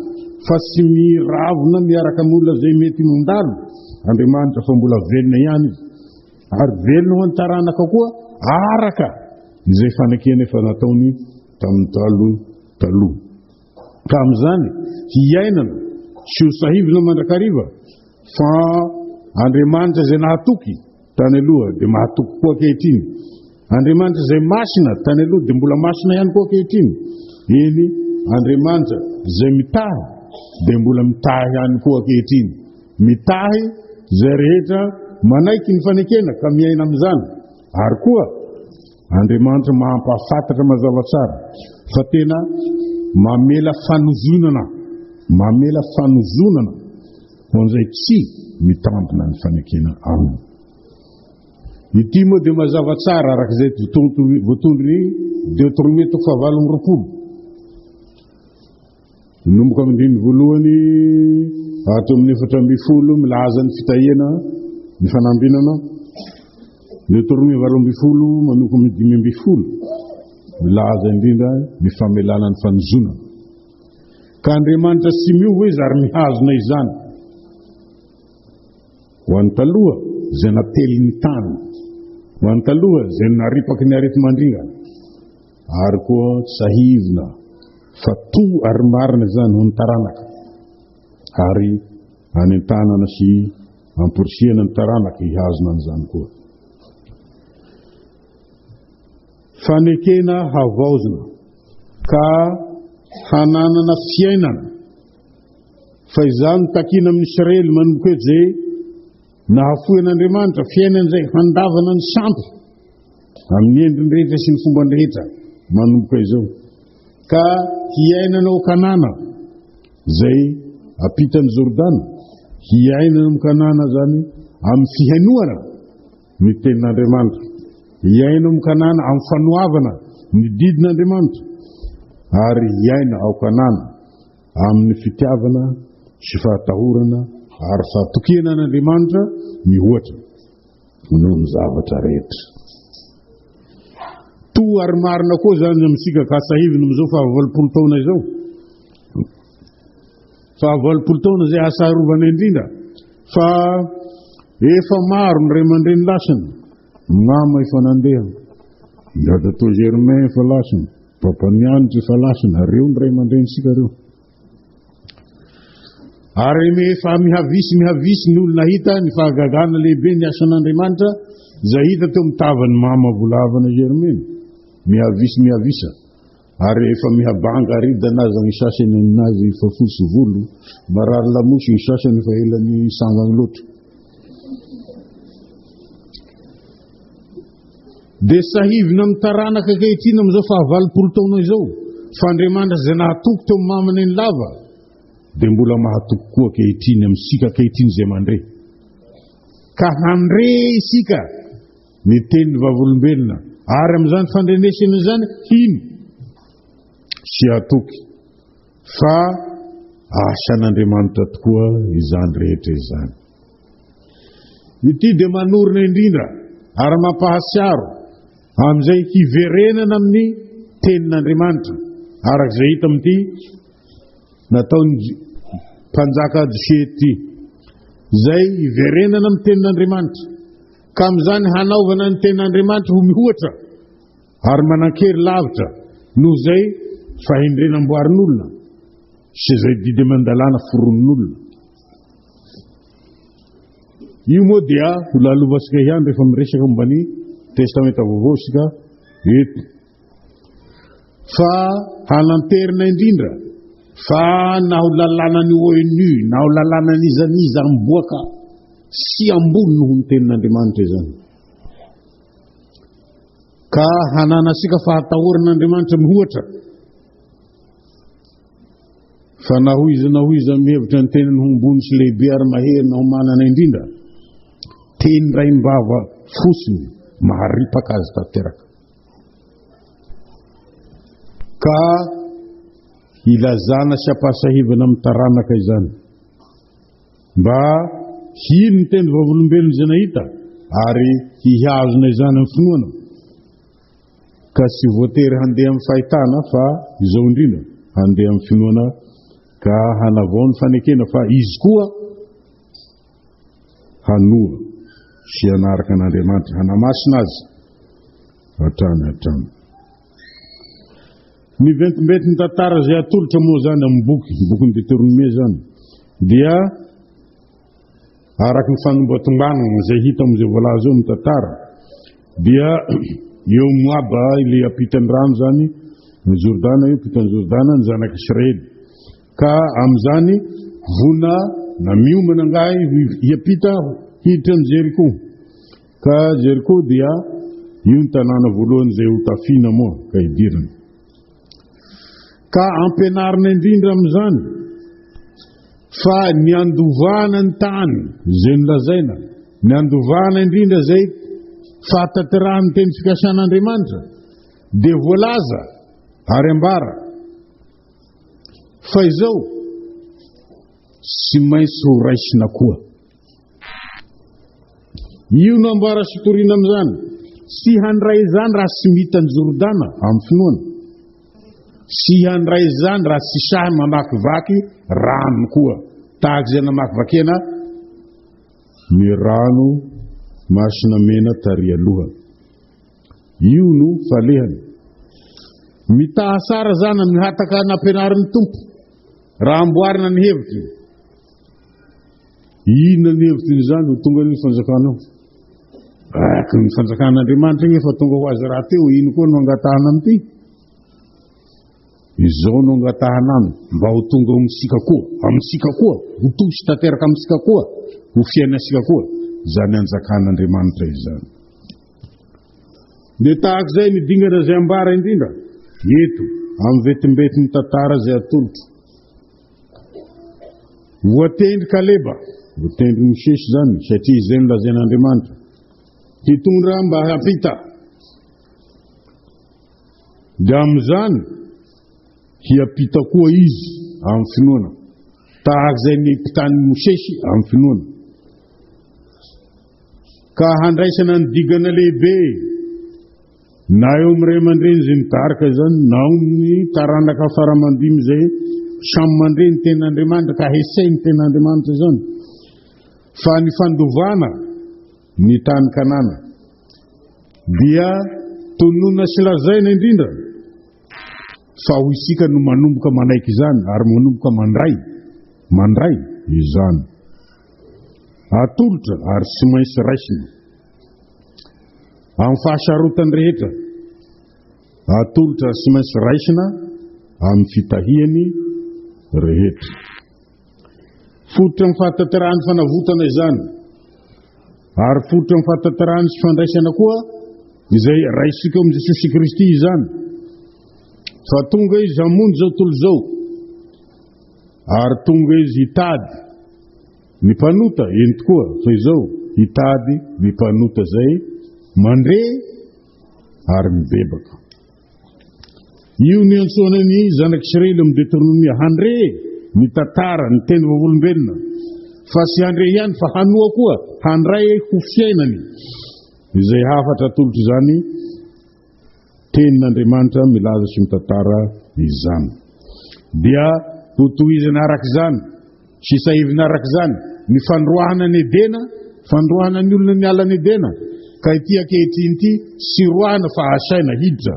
fa tsy miravona miaraka amin'ny olona izay mety mandalo Andriamanitra fa mbola velona ihany izy. Ary velona ho an'ny taranaka koa araka izay fanekena efa nataony tamin'ny taloha taloha. Ka amin'izany hiainana sy ho sahivina mandrakariva fa Andriamanitra izay nahatoky tany aloha dia mahatoky koa ankehitriny. Andriamanitra izay masina tany aloha dia mbola masina ihany koa ankehitriny. Eny, Andriamanitra izay mitahy dia mbola mitahy ihany koa ankehitriny. Mitahy izay rehetra manaiky ny fanekena ka miaina amin'izany. Ary koa, Andriamanitra mampahafantatra mazava tsara fa tena mamela fanozonana, mamela fanozonana ho an'izay tsy mitambina ny fanekena aminy. Ity moa dia mazava tsara araka izay voatondron'ny Deoteronomia toko fahavalo amby roapolo. Manomboka amin'ny andininy voalohany hatramin'ny 14 milaza ny fitahiana, ny fanambinana. Deoteronomia 18 manomboka amin'ny 15 milaza indrindra ny famelana ny fanozonana. Ka Andriamanitra tsy miova izy ary mihazona izany. Ho an'ny taloha izay natelin'ny tany, ho an'ny taloha izay naripaky ny areti-mandringana, ary koa tsahivina fa to ary marina izany ho ny taranaka, ary anentanana sy amporisihana ny taranaka hihazona an'izany koa. Fanekena havaozina ka hananana fiainana. Fa izany no takina amin'ny Israely manomboka eto izay nahafoy an'Andriamanitra, fiainana izay handavana ny sampy amin'ny endriny rehetra sy ny fombany rehetra manomboka izao. Ka hiainana ao Kanana izay ampitan'i Jordana, hiainana ao Kanana izany amin'ny fihainoana ny tenin'Andriamanitra, hiaina ao Kanana amin'ny fanoavana ny didin'Andriamanitra ary hiaina ao Kanana amin'ny fitiavana sy fahatahorana ary fahatokiana an'Andriamanitra mihoatra noho ny zavatra rehetra. Toa ary marina koa izany amintsika ka sahivina amin'izao faha-80 taona izao. Faha-80 taona izay ahasarovana indrindra fa efa maro ny ray aman-dreny lasana. Mama efa nandeha, Dadatoa Germain efa lasana, Papa Mianitra efa lasana, reo ny ray aman-drenintsika reo. Ary efa mihavisy mihavisy ny olona hita ny fahagagana lehibe ny asan'Andriamanitra izay hita teo amin'ny tavan'ny Mama Volavana Germaine. Mihavisy mihavisa. Ary efa mihabanga ridana aza ny sasany aminazy efa fotsy volo, marary lamosy ny sasany efa ela nisangany loatra. Dia sahivina amin'ny taranaka ankehitriny amin'izao faha-80 taona izao fa Andriamanitra izay nahatoky teo amin'ny mamany ny lava dia mbola mahatoky koa ankehitriny amintsika ankehitriny izay mandre. Ka handre isika ny tenin'ny vavolombelona ary amin'izany fandrenesana izany hino sy hatoky fa asan'Andriamanitra tokoa izany rehetra izany. Ity dia manorina indrindra ary mampahatsiaro amin'izay hiverenana amin'ny tenin'Andriamanitra araka izay hita amin'ity nataon'ny mpanjaka Josia ity, izay hiverenana amin'ny tenin'Andriamanitra. Ka amin'izany hanaovana ny tenin'Andriamanitra ho mihoatra ary manan-kery lavitra noho izay fahendrena amboarin'olona sy izay didy aman-dalàna foronin'olona. Io moa dia ho lalovantsika ihany rehefa miresaka momba ny Testamenta Vaovao isika eto. Fa hananterina indrindra fa na ho lalànan'ny ONU na ho lalànan'iza n'iza miboaka sy ambony noho ny tenin'Andriamanitra izany. Ka hananantsika fahatahoran'Andriamanitra mihoatra. Fa na ho iza na ho iza mihevitra ny tenany ho ambony sy lehibe ary mahery na ho manana indrindra, teny raim-bava fotsiny maharipaka azy tanteraka. Ka ilazana sy ampahasahivana amin'ny taranaka izany. Mba hino ny teny vavolombelona izay nahita ary hihazona izany amin'ny finoana. Ka tsy voatery handeha amin'ny fahitana fa izao indrindra, handeha amin'ny finoana ka hanavao ny fanekena fa izy koa hanoa sy hanaraka an'Andriamanitra, hanamasina azy hatrany hatrany. Ny ventimbentin'ny tantara izay atolotra moa izany amin'ny boky, bokin'ny Deteronomia izany, dia araka ny fanombatombanana izay hita amin'izay voalaza eo amin'ny tantara, dia eo Moaba ilay ampitan'ny rano izany, ny Jordana io, ampitan'ny Jordana, ny zanak'Israely. Ka amin'izany vona na miomana angaha hiampita hiditra amin'i Jeriko. Ka Jeriko dia io ny tanàna voalohany izay ho tafiana moa ka hidirana. Ka ampianarina indrindra amin'izany fa ny andovana ny tany izay nolazaina, ny andovana indrindra izay fahatanterahan'ny teny fikasan'Andriamanitra dia voalaza ary ambara fa izao. Tsy maintsy ho raisina koa. Io no ambara sy toriana amin'izany. Tsy handray izany raha tsy mita an'i Jordana amin'ny finoana. Tsy handray izany raha tsy sahy mamakivaky rano koa, tahaka izay namakivakiana ny rano masina mena tary aloha. Io no falehany. Mitaha tsara izany amin'ny hataka nampianarin'ny Tompo, raha amboarina ny hevitry. Inona ny hevitry izany? Ho tonga ny fanjakanao. Araka ny fanjakan'Andriamanitra iny efa tonga ho azy rahateo, ino koa no angatahana amin'ity? Izao no angatahana aminy, mba ho tonga ao amintsika koa, amintsika koa, ho tonga sy tanteraka amintsika koa, ho fiainantsika koa, izany anjakan'Andriamanitra izany. Dia tahaka izay ny dingana izay ambara indrindra eto amin'ny vetimbetin'ny tantara izay atolotro. Voatendry Kaleba, voatendry Mosesy izany, satria izay no lazain'Andriamanitra, hitondra mba hampita. Dia amin'izany, hiampita koa izy amin'ny finoana, tahaka izay niampitan'i Mosesy amin'ny finoana. Ka handraisana ny digana lehibe, na eo amin'ny ray aman-dreny izay mitarika izany, na ao amin'ny taranaka fara aman-dimy izay samy mandre ny tenin'Andriamanitra ka hesay ny tenin'Andriamanitra izany. Fa ny fandovana ny tany Kanana dia tononina sy lazaina indrindra fa ho isika no manomboka manaiky izany ary manomboka mandray mandray izany. Atolotra ary tsy maintsy raisina. Amin'ny fahasarotany rehetra, atolotra ary tsy maintsy raisina amin'ny fitahiany rehetra. Fototra amin'ny fahatanterahan'ny fanavotana izany, ary fototra amin'ny fahatanterahan'ny sy fandraisana koa izay raisiko amin'i Jesosy Kristy izany. Fa tonga izy hamonjy izao tontolo izao, ary tonga izy hitady Ny mpanota, eny tokoa, fa izao, hitady ny mpanota izay mandre ary mibebaka. Io no iantsoana ny zanak'Israely amin'ny Deoteronomia, handre ny tantara, ny teny vavolombelona, fa tsy handre ihany fa hanoa koa, handray ho fiainany izay hafatra atolotra izany Tenin'Andriamanitra milaza sy mitantara izany. Dia hotohizana araka izany sy sahivina araka izany ny fandroahana an'i Edena, fandroahana ny olona niala an'i Edena, ka ity ankehitriny ity tsy roahana fa asaina hiditra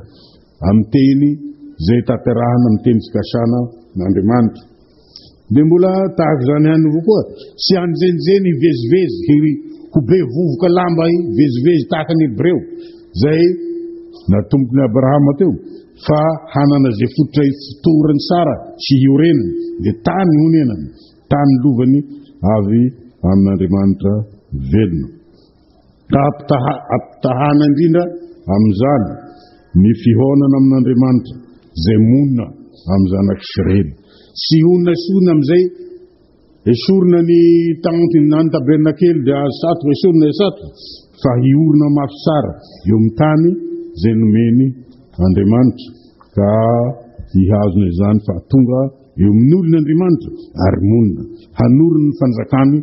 amin'ny teny izay tanterahana amin'ny teny fikasana n'Andriamanitra. Dia mbola tahaka izany ihany avao koa, tsy hanjenjeny hivezivezy, hiry ho be vovoka lamba hivezivezy tahaka ny Hebreo, izay natomboky ny Abrahama teo, fa hanana izay fototra ifotorany tsara sy hiorenany, dia tany honenany, tany lovany avy amin'Andriamanitra velona. Ka ampitahana indrindra amin'izany ny fihaonana amin'Andriamanitra izay monina amin'ny zanak'Israely. Tsy honina esorina amin'izay esorina ny tantiny na ny tabernakely dia azo satroka esorina ilay satroka fa hiorina mafy tsara eo amin'ny tany izay nomeny Andriamanitra ka hihazona izany fa tonga eo amin'ny olony Andriamanitra ary monina hanorina ny fanjakany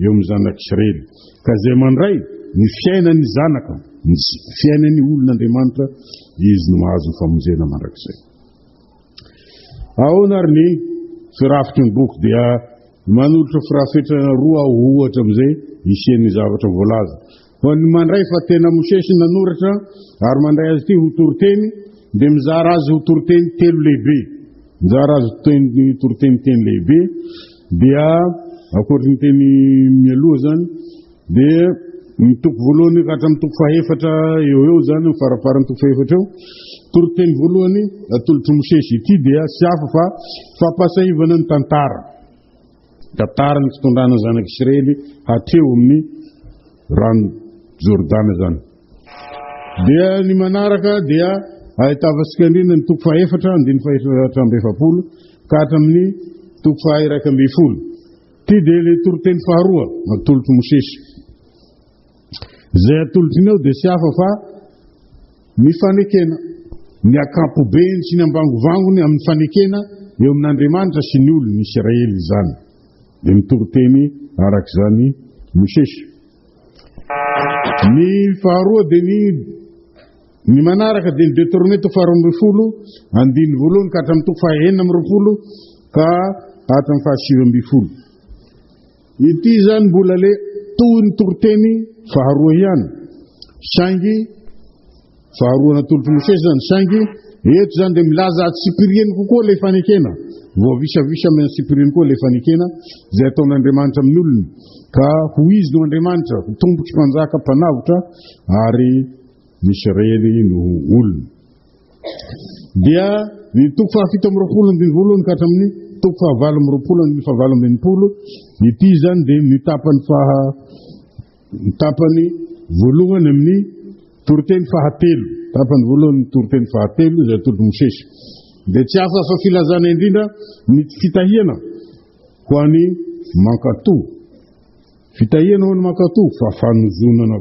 eo amin'ny zanak'Israely. Ka izay mandray ny fiainan'ny zanaka, ny fiainan'ny olon'Andriamanitra, izy no mahazo ny famonjena mandrakizay. Ahoana ary ny firafitry ny boky? Dia manolotra firafetrana roa aho ohatra amin'izay hisian'ny zavatra voalaza. Fa ny mandray fa tena Mosesy nanoratra ary mandray azy ity ho toriteny dia mizara azy ho toriteny telo lehibe. Mizara azy ho toriteny telo lehibe dia ankoatry ny teny mialoha zany dia ny toko voalohany ka hatramin'ny toko fahefatra eo eo zany ny farafaran'ny toko fahefatra eo. Toriteny voalohany atolotr'i Mosesy ity dia tsy hafa fa fampasahivana ny tantara. Tantara ny fitondrana ny zanak'Israely hatreo amin'ny rano Jordana izany. Dia ny manaraka dia ahitavantsika indrindra ny toko fahefatra, andininy faha-44 ka hatramin'ny toko faha-11. Ity dia ilay toriteny faharoa natolotr'i Mosesy. Izay atolotriny ao dia tsy hafa fa ny fanekena, ny ankapobeny sy ny ambangovangony amin'ny fanekena eo amin'Andriamanitra sy ny olony Isiraely izany. Dia mitory teny araka izany Mosesy. Ny faharoa dia ny ny manaraka dia ny Deuteronomia toko faharoa 12 andininy voalohany ka hatramin'ny toko faha-26 ka hatramin'ny faha-19. Ity izany mbola le tohin'ny toriteny faharoa ihany, saingy faharoa natolotr'i Mosesy izany, saingy eto izany dia milaza antsipiriany kokoa ilay fanekena, voavisavisa amin'ny antsipiriany koa ilay fanekena izay ataon'Andriamanitra amin'ny olony, ka ho Izy no Andriamanitra, ho Tompo sy Mpanjaka, Mpanavotra, ary ny Israely no ho olony. Dia ny toko faha-27 andininy voalohany ka hatramin'ny toko faha-28 andininy faha-68, ity izany dia ny tapany faha ny tapany voalohany amin'ny toriteny fahatelo, tapany voalohany ny toriteny fahatelo izay atolotry Mosesy. Dia tsy hafa fa filazana indrindra ny fitahiana ho an'ny mankatò. Fitahiana ho an'ny mankatò fa fanozonana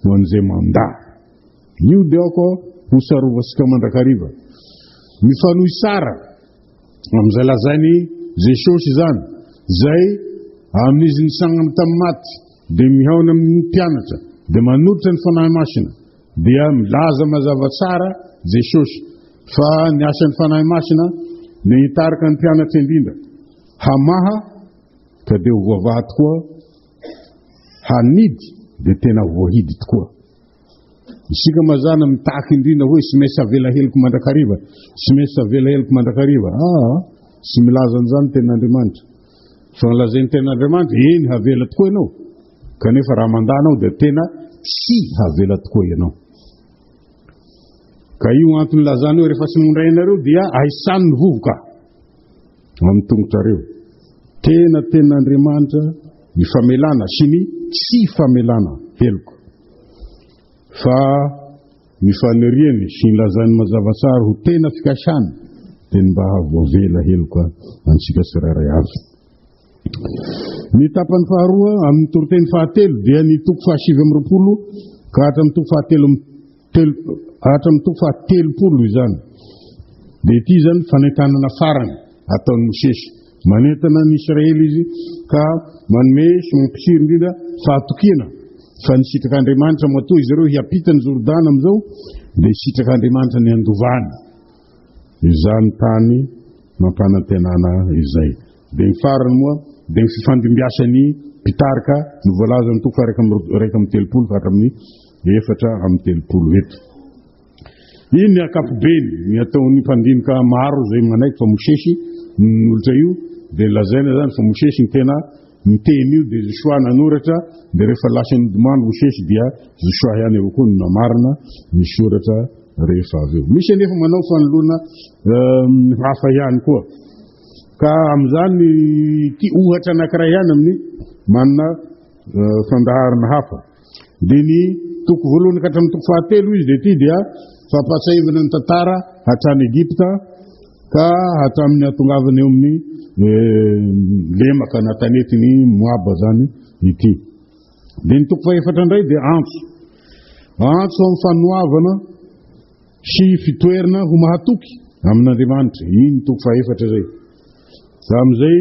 ho an'izay mandà. Io dia aoka ho sarovantsika mandrakariva. Mifanohy tsara amin'izay lazain'i Jesosy izany, izay amin'izy nitsangana tamin'ny maty dia mihaona amin'ny mpianatra, dia manolotra ny Fanahy Masina, dia milaza mazava tsara Jesosy fa ny asan'ny Fanahy Masina dia hitarika ny mpianatra indrindra hamaha ka dia ho voavaha tokoa, hanidy dia tena voahidy tokoa. Isika mazàna mitaky indrindra hoe tsy maintsy avela heloka mandrakariva, tsy maintsy avela heloka mandrakariva. Aa, tsy milaza an'izany ny tenin'Andriamanitra. Fa ny lazain'ny tenin'Andriamanitra, eny havela tokoa ianao, kanefa raha mandà anao dia tena tsy havela tokoa ianao. Ka io antony lazany hoe rehefa tsy mondray anareo dia ahisano ny vovoka amin'ny tongotrareo. Tena tenin'Andriamanitra ny famelana sy ny tsy famelana heloka. Fa ny faniriany sy ny lazany mazava tsara ho tena fikasany dia ny mba hahavoavela heloka antsika tsirairay avy. Ny tapany faharoa amin'ny toriteny fahatelo dia ny toko faha-29 ka hatramin'ny toko fahatelo telo hatramin'ny toko faha-30 izany. Dia ity izany fanentanana farany ataon'i Mosesy. Manentana ny Israely izy ka manome sy mampitsiry indrindra fahatokiana fa ny sitrak'Andriamanitra matoa izy ireo hiampita ny Jordana amin'izao dia sitrak'Andriamanitra ny handovany izany tany nampanantenana izay. Dia ny farany moa dia ny fifandimbiasan'ny mpitarika no voalazan'ny toko faha-31 ka hatramin'ny 34 eto. Iny ny ankapobeny, ny ataon'ny mpandinika maro izay manaiky fa Mosesy no nanolotra io, dia lazaina izany fa Mosesy no tena niteny io, dia Josoa nanoratra, dia rehefa lasa nodimandry Mosesy dia Josoa ihany avao koa no namarina ny soratra rehefa avy eo. Misy anefa manao fanoloana hafa ihany koa. Ka amin'izany ity ohatra anankiray ihany amin'ny manana fandaharana hafa. Dia ny toko voalohany ka hatramin'ny toko fahatelo izy dia ity dia fampahatsiahivana ny tantara hatrany Egypta ka hatramin'ny hatongavana eo amin'ny lemaka na tanetin'i Moaba zany ity. Dia ny toko fahefatra indray dia antso. Antso amin'ny fanoavana sy fitoerana ho mahatoky amin'Andriamanitra. Iny toko fahefatra izay. Amin'izay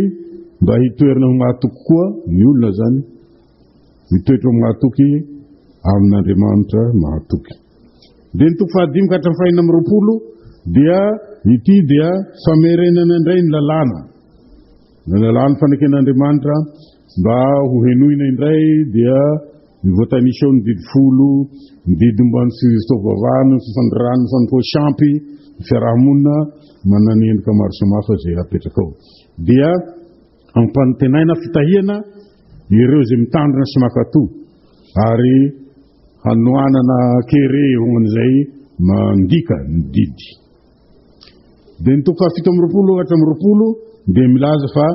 mba hitoerana ho mahatoky koa ny olona zany Mitoetra ho mahatoky amin'Andriamanitra mahatoky. Dia ny toko fahadimy ka hatramin'ny fahenina amby 20 dia ity dia famerenana indray ny lalàna. Ny lalàn'ny faneken'Andriamanitra mba ho henoina indray dia ny voatanisa eo ny didy folo, ny didy momba ny fitaovavahana, ny fifandirana, ny fanompoan-tsampy, ny fiarahamonina manana ny endrika maro samihafa izay apetraka ao. Dia Ampanantenaina fitahiana ireo izay mitandrina sy mankatò, ary hanoanana kere ho an'izay mandika ny didy. Dia ny toko faha-27 hatramin'ny 20 dia milaza fa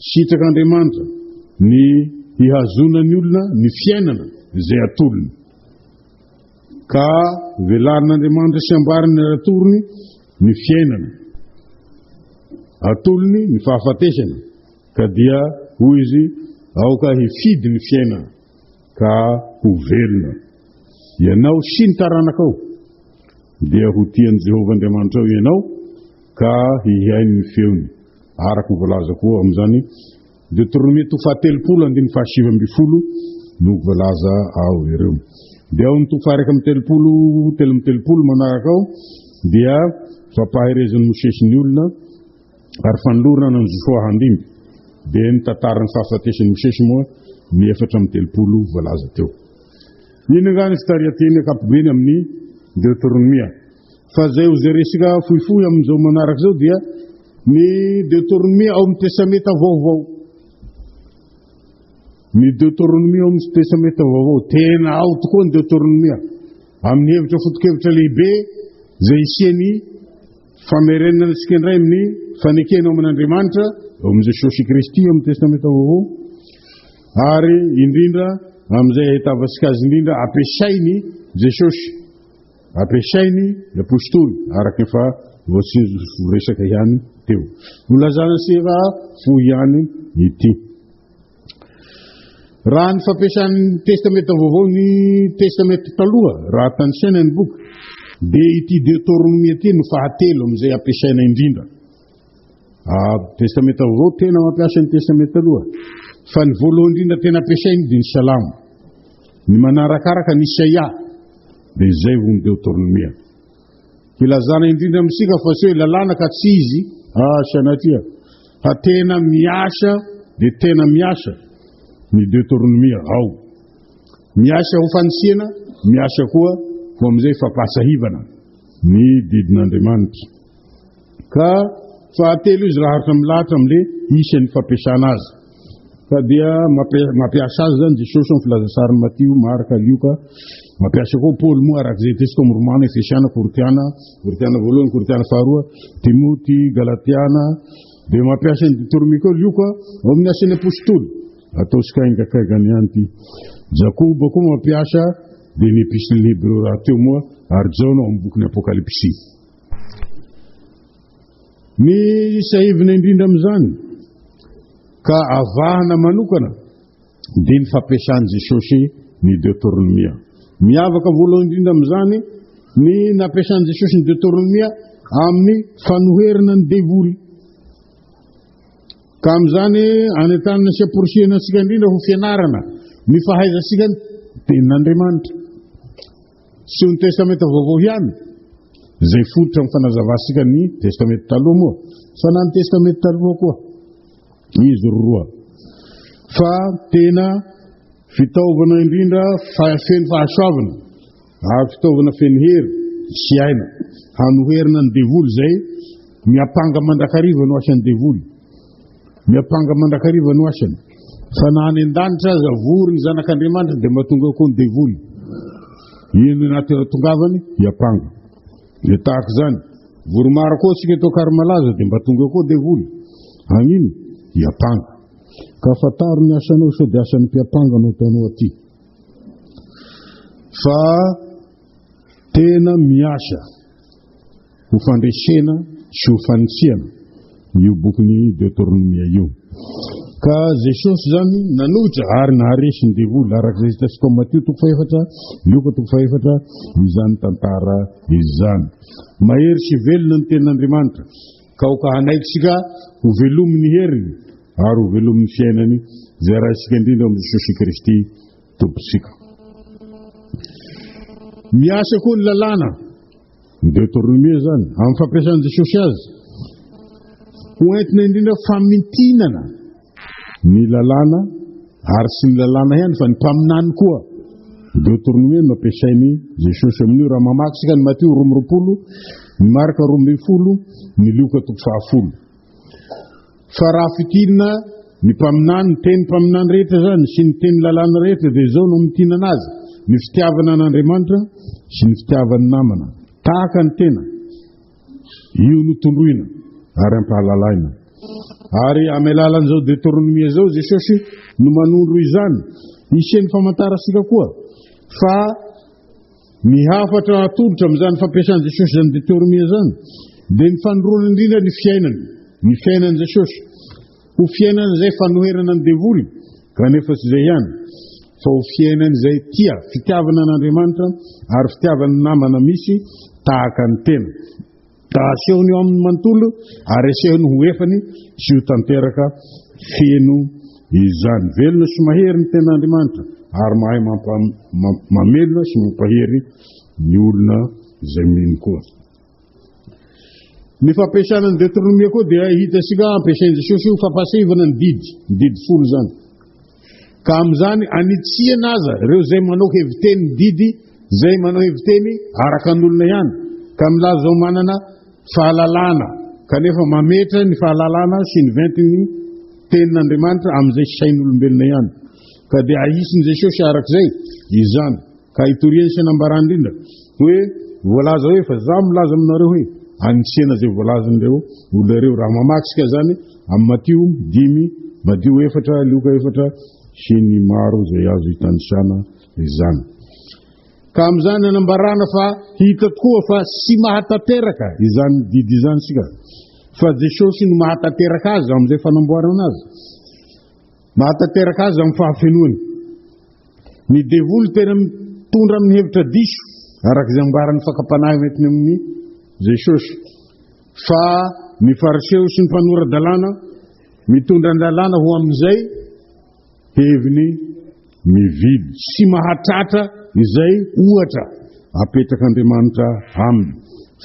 sitrak'Andriamanitra ny hihazonan'ny olona ny fiainana izay atolony. Ka velarin'Andriamanitra sy ambariny ary atorony ny fiainana. Atolony ny fahafatesana, ka dia hoy izy, aoka hifidy ny fiainana, ka ho velona. Ianao sy ny taranakao, dia ho tia an'i Jehovah Andriamanitrao ianao, ka hihaino ny feony. Araka ny voalaza koa amin'izany. Deoteronomia toko fahatelopolo andininy fahasivy ambin'ny folo no voalaza ao ireo. Dia ao ny toko faha-31, 33 manaraka ao dia fampaherezan'ny Mosesy ny olona ary fanolorana ny Josoa handimby. Dia ny tantaran'ny fahafatesan'ny Mosesy moa ny 34 voalaza teo. Iny nga ny fitarihan-teny ankapobeny amin'ny Deoteronomia. Fa zay ho jerentsika fohifohy amin'izao manaraka izao dia ny Deoteronomia ao amin'ny Testamenta Vaovao. Ny Deoteronomia ao amin'ny Testamenta Vaovao, tena ao tokoa ny Deoteronomia. Amin'ny hevitra foto-kevitra lehibe izay isian'ny famerenana antsika indray amin'ny fanekena ao amin'Andriamanitra, ao amin'i Jesosy Kristy ao amin'ny Testamenta Vaovao, ary indrindra amin'izay ahitavantsika azy indrindra ampiasainy Jesosy, ampiasainy ny apostoly, araka efa voatsinjo resaka ihany teo. Nolazana sera fohy ihany ity. Raha ny fampiasan'ny Testamenta Vaovao ny Testamenta Taloha, raha tanisaina ny boky, dia ity Deoteronomia ity no fahatelo amin'izay ampiasaina indrindra. Ah, Testamenta Vaovao tena mampiasa ny Testamenta Taloha. Fa ny voalohany indrindra tena ampiasainy dia ny Salamo. Ny manarakaraka ny Isaia, dia izay vao ny Deoteronomia. Ilazana indrindra amintsika fa tsy hoe lalàna ka tsy izy, ah, sanatria, fa tena miasa dia tena miasa ny Deoteronomia ao. Miasa ho fanisiana, miasa koa ho amin'izay fampahatsahivana ny didin'Andriamanitra. Ka fahatelo izy raha araka milahatra amin'le isan'ny fampiasana azy. Fa dia mampiasa azy zany Jesosy amin'ny filazantsarin'i Matio, Marka, Lioka. Mampiasa koa Paoly moa araka izay hitantsika ao amin'ny Romana, Efesiana, Korintiana, Korintiana voalohany, Korintiana faharoa, Timoty, Galatiana. Dia mampiasa ny Deoteronomia koa Lioka ao amin'ny Asan'ny Apostoly. Ataontsika haingakaingana ihany ity. Jakoba koa mampiasa dia ny Epistilin'ny Hebreo rahateo moa ary Jaona ao amin'ny bokin'ny Apokalypsy. Ny sahivina indrindra amin'izany ka avahana manokana dia ny fampiasan'i Jesosy ny Deoteronomia. Miavaka voalohany indrindra amin'izany ny nampiasan'i Jesosy ny Deoteronomia amin'ny fanoherana ny devoly. Ka amin'izany anentanana sy amporisihana antsika indrindra ho fianarana ny fahaizantsika ny tenin'Andriamanitra. Tsy ho ny Testamenta Vaovao ihany, izay fototra amin'ny fanazavantsika ny Testamenta Taloha moa, fa na ny Testamenta Taloha koa, izy roa. Fa tena fitaovana indrindra feno fahasoavana ary fitaovana feno hery sy aina hanoherana ny devoly izay miampanga mandrakariva no asan'ny devoly. Miampanga mandrakariva no asany. Fa na any an-danitra aza vory ny zanak'Andriamanitra dia mba tonga koa ny devoly. Ino no ahatongavany? Hiampanga. Dia tahaka izany. Vory maro koa isika eto Ankarimalaza dia mba tonga koa devoly. Hagnino? Hiampanga. Ka fantaro ny asanao sao dia asan'ny mpiampanga no ataonao aty. Fa tena miasa. ho fandresena sy ho fanitsiana io bokin'ny Deoteronomia io. Ka Jesosy izany nanohitra ary naharesy ny devoly araka izay hitantsika ao Matio toko fahefatra, Lioka toko fahefatra izany tantara izany. Mahery sy velona ny tenin'Andriamanitra ka aoka hanaiky isika ho velomin'ny heriny ary ho velomin'ny fiainany izay raisika indrindra ao amin'i Jesosy Kristy Tompontsika. Miasa koa ny lalàna. Ny Deoteronomia izany, amin'ny fampiasan'i Jesosy azy, ho entina indrindra famintinana ny lalàna, ary tsy ny lalàna ihany fa ny mpaminany koa. Ny Deoteronomia no ampiasain'i Jesosy amin'io. Raha mamaky isika ny Matio 22, ny Marka 12, ny Lioka toko fahafolo. Fa raha fintinina ny mpaminany, ny teny mpaminany rehetra izany sy ny teny lalàna rehetra dia izao no amintinana azy, ny fitiavana an'Andriamanitra sy ny fitiavan'ny namana tahaka ny tena. Io no tondroina ary ampahalalaina. Ary amin'ny alalan'izao Deoteronomia izao Jesosy no manondro izany. Hisian'ny famantarantsika koa fa Ny hafatra atolotra amin'izany fampiasan'i Jesosy izany Deoteronomia izany dia ny fanoroana indrindra ny fiainany, ny fiainan'i Jesosy, ho fiainana izay fanoherana ny devoly, kanefa tsy izay ihany, fa ho fiainana izay tia, fitiavana an'Andriamanitra ary fitiavana ny namana misy tahaka ny tena. Ka asehony eo aminy manontolo ary asehony ho efany sy ho tanteraka feno. Izany. Velona sy mahery ny Tenin'Andriamanitra ary mahay mamelona sy mampahery ny olona izay mino koa. Ny fampiasana ny Deoteronomia koa dia hitantsika ampiasain'i Jesosy ho fampasehivana ny didy, ny didy folo izany. Ka amin'izany anitsiana aza ireo izay manao heviteny ny didy, izay manao heviteny araka ny olona ihany, ka milaza ho manana fahalalana, kanefa mametra ny fahalalana sy ny ventin'ny tenin'Andriamanitra amin'izay sain'olombelona ihany. Ka dia ahisin'i Jesosy araka izay izany. Ka itoriany sy anambarany indrindra hoe voalaza hoe fa zaho milaza aminareo hoe anitsiana izay voalazan'ireo olona ireo. Raha mamaky isika izany amin'ny Matio dimy, Madio efatra, Lioka efatra sy ny maro izay azo itanisana izany. Ka amin'izany anambarana fa hita tokoa fa tsy mahatanteraka izany didy izany isika, fa Jesosy no mahatanteraka azy amin'izay fanamboarana azy. Mahatanteraka azy amin'ny fahafenoany. Ny devoly tena mitondra amin'ny hevitra diso, araka izay ambaran'ny fakam-panahy hoentiny amin'i Jesosy, fa ny Fariseo sy ny mpanora-dalàna mitondra ny lalàna ho amin'izay heviny mividy sy mahatratra izay ohatra apetrak'Andriamanitra aminy,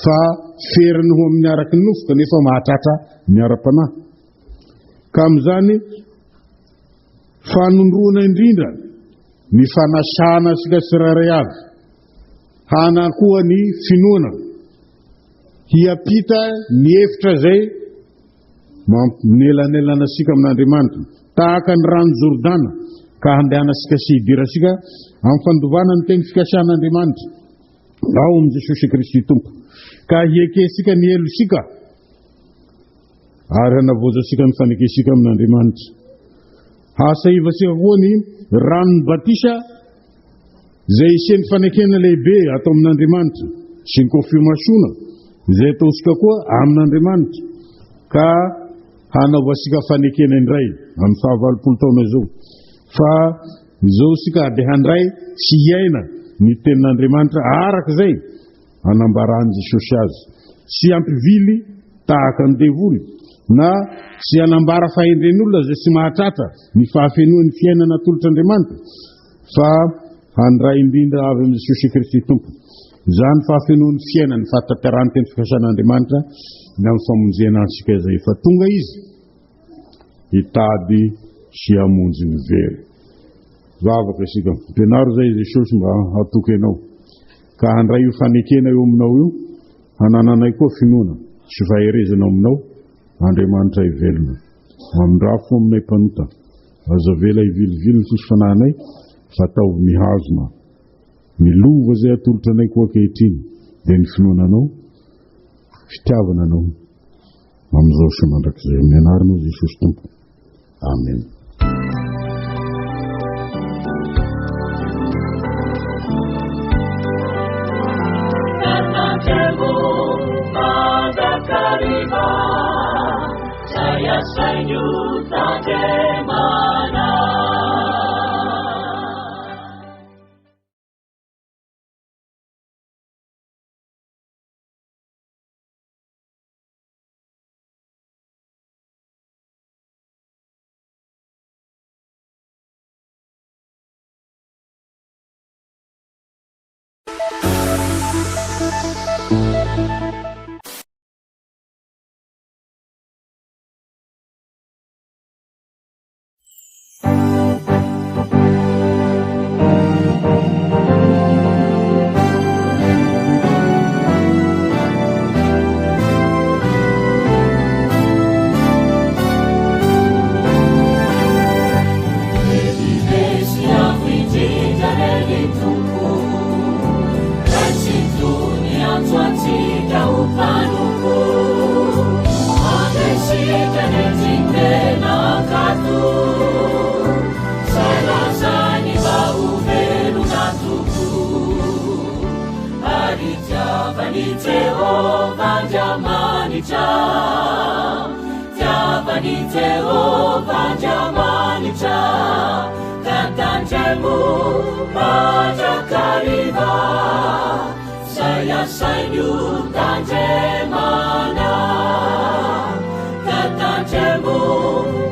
fa feriny ho amin'ny araky ny nofo kanefa mahatratra ny ara-panahy. Ka amin'izany Fanondroana indrindra ny fanasana antsika tsirairay avy hana koa ny finoana hiampita ny efitra izay mampinelanelana antsika amin'Andriamanitra, tahaka ny rano Jordana, ka handehanantsika sy hidirantsika amin'ny fandovana ny teny fikasan'Andriamanitra ao amin'i Jesosy Kristy Tompo, ka hiekentsika ny helotsika. Ary hanavaozantsika ny fanekentsika amin'Andriamanitra. Hahasahivantsika koa ny ranon'ny batisa izay isian'ny fanekena lehibe atao amin'Andriamanitra sy ny konfirmasiona izay ataontsika koa amin'Andriamanitra ka hanaovantsika fanekena indray amin'ny fahavalopolo taona izao fa izao isika dia handray sy hiaina ny tenin'Andriamanitra araka izay hanambaran'i Jesosy azy. Tsy hampivily tahaka ny devoly, na tsy hanambara fahendren'olona izay tsy mahatratra ny fahafenoan'ny fiainana atolotr'Andriamanitra, fa handray indrindra avy amin'i Jesosy Kristy Tompo izany fahafenoan'ny fiainana, ny fahatanterahan'ny teny fikasan'Andriamanitra ny amin'ny famonjena antsika izay efa tonga Izy hitady sy hamonjy ny very. Vavaka isika. Ampianaro izay Jesosy mba hatoky Anao. Ka handray io fanekena eo aminao io, hanananay koa finoana sy faherezana ao aminao, Andriamanitray velona. Mamindrafo aminay mpanota. Aza avela hivilivily ny fo sy fanahinay, fa ataovy mihazona ny lova izay atolotra anay koa ankehitriny, dia ny finoana Anao, fitiavana Anao, amin'izao sy mandrakizay. Amin'ny anaranao Jesosy Tompo. Amen.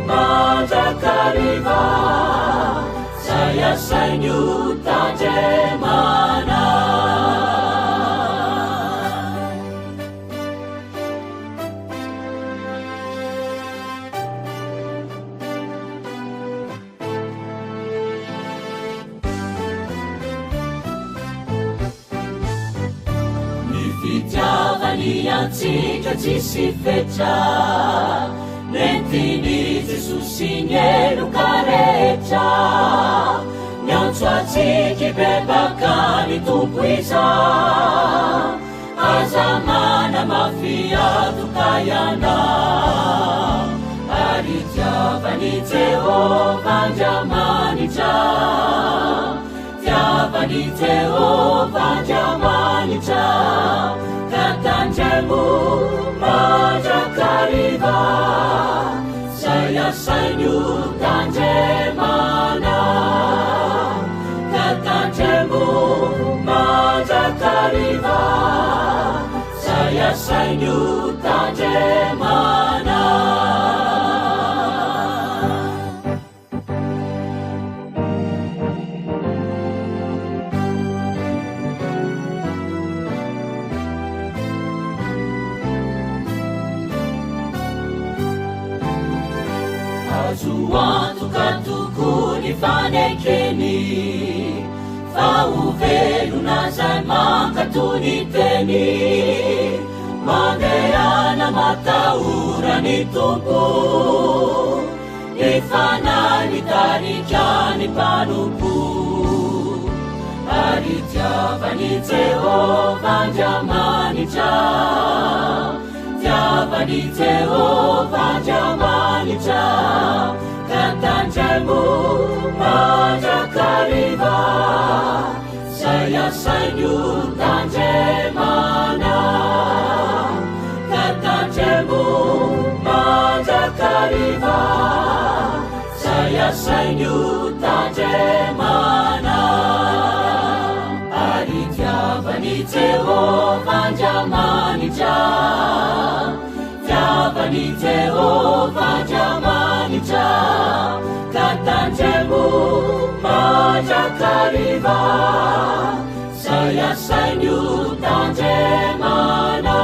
Mandrakariva. asainy ho tandremana. Ny fitiavany antsika tsisy fetra, nentin'i Jesosy ny heloka rehetra. Miantso antsika hibebaka ny Tompo izao, aza manamafy antoka ianao. Ary itiavan'i Jehovah Andriamanitra. Tiavan'i Jehovah Andriamanitra, ka tandremo mandrakariva, izay asainy ho tandremana. Ka tandremo mandrakariva, izay asainy ho tandremana. Azo antoka tokoa ny fanekeny fa ho velona izay mankatò ny teny. Mandehana matahora ny Tompo. Ny Fanahy mitarika ny mpanompo, ary tiavan'i Jehovah Andriamanitra. Tiavan'i Jehovah Andriamanitra, ka tandremo mandrakariva, izay asainy ho tandremana. Ka tandremo mandrakariva, izay asainy ho tandremana. Ary tiavan'i Jehovah Andriamanitra, tiavan'i Jehovah Andriamanitra, ka tandremo mandrakariva, izay asainy ho tandremana.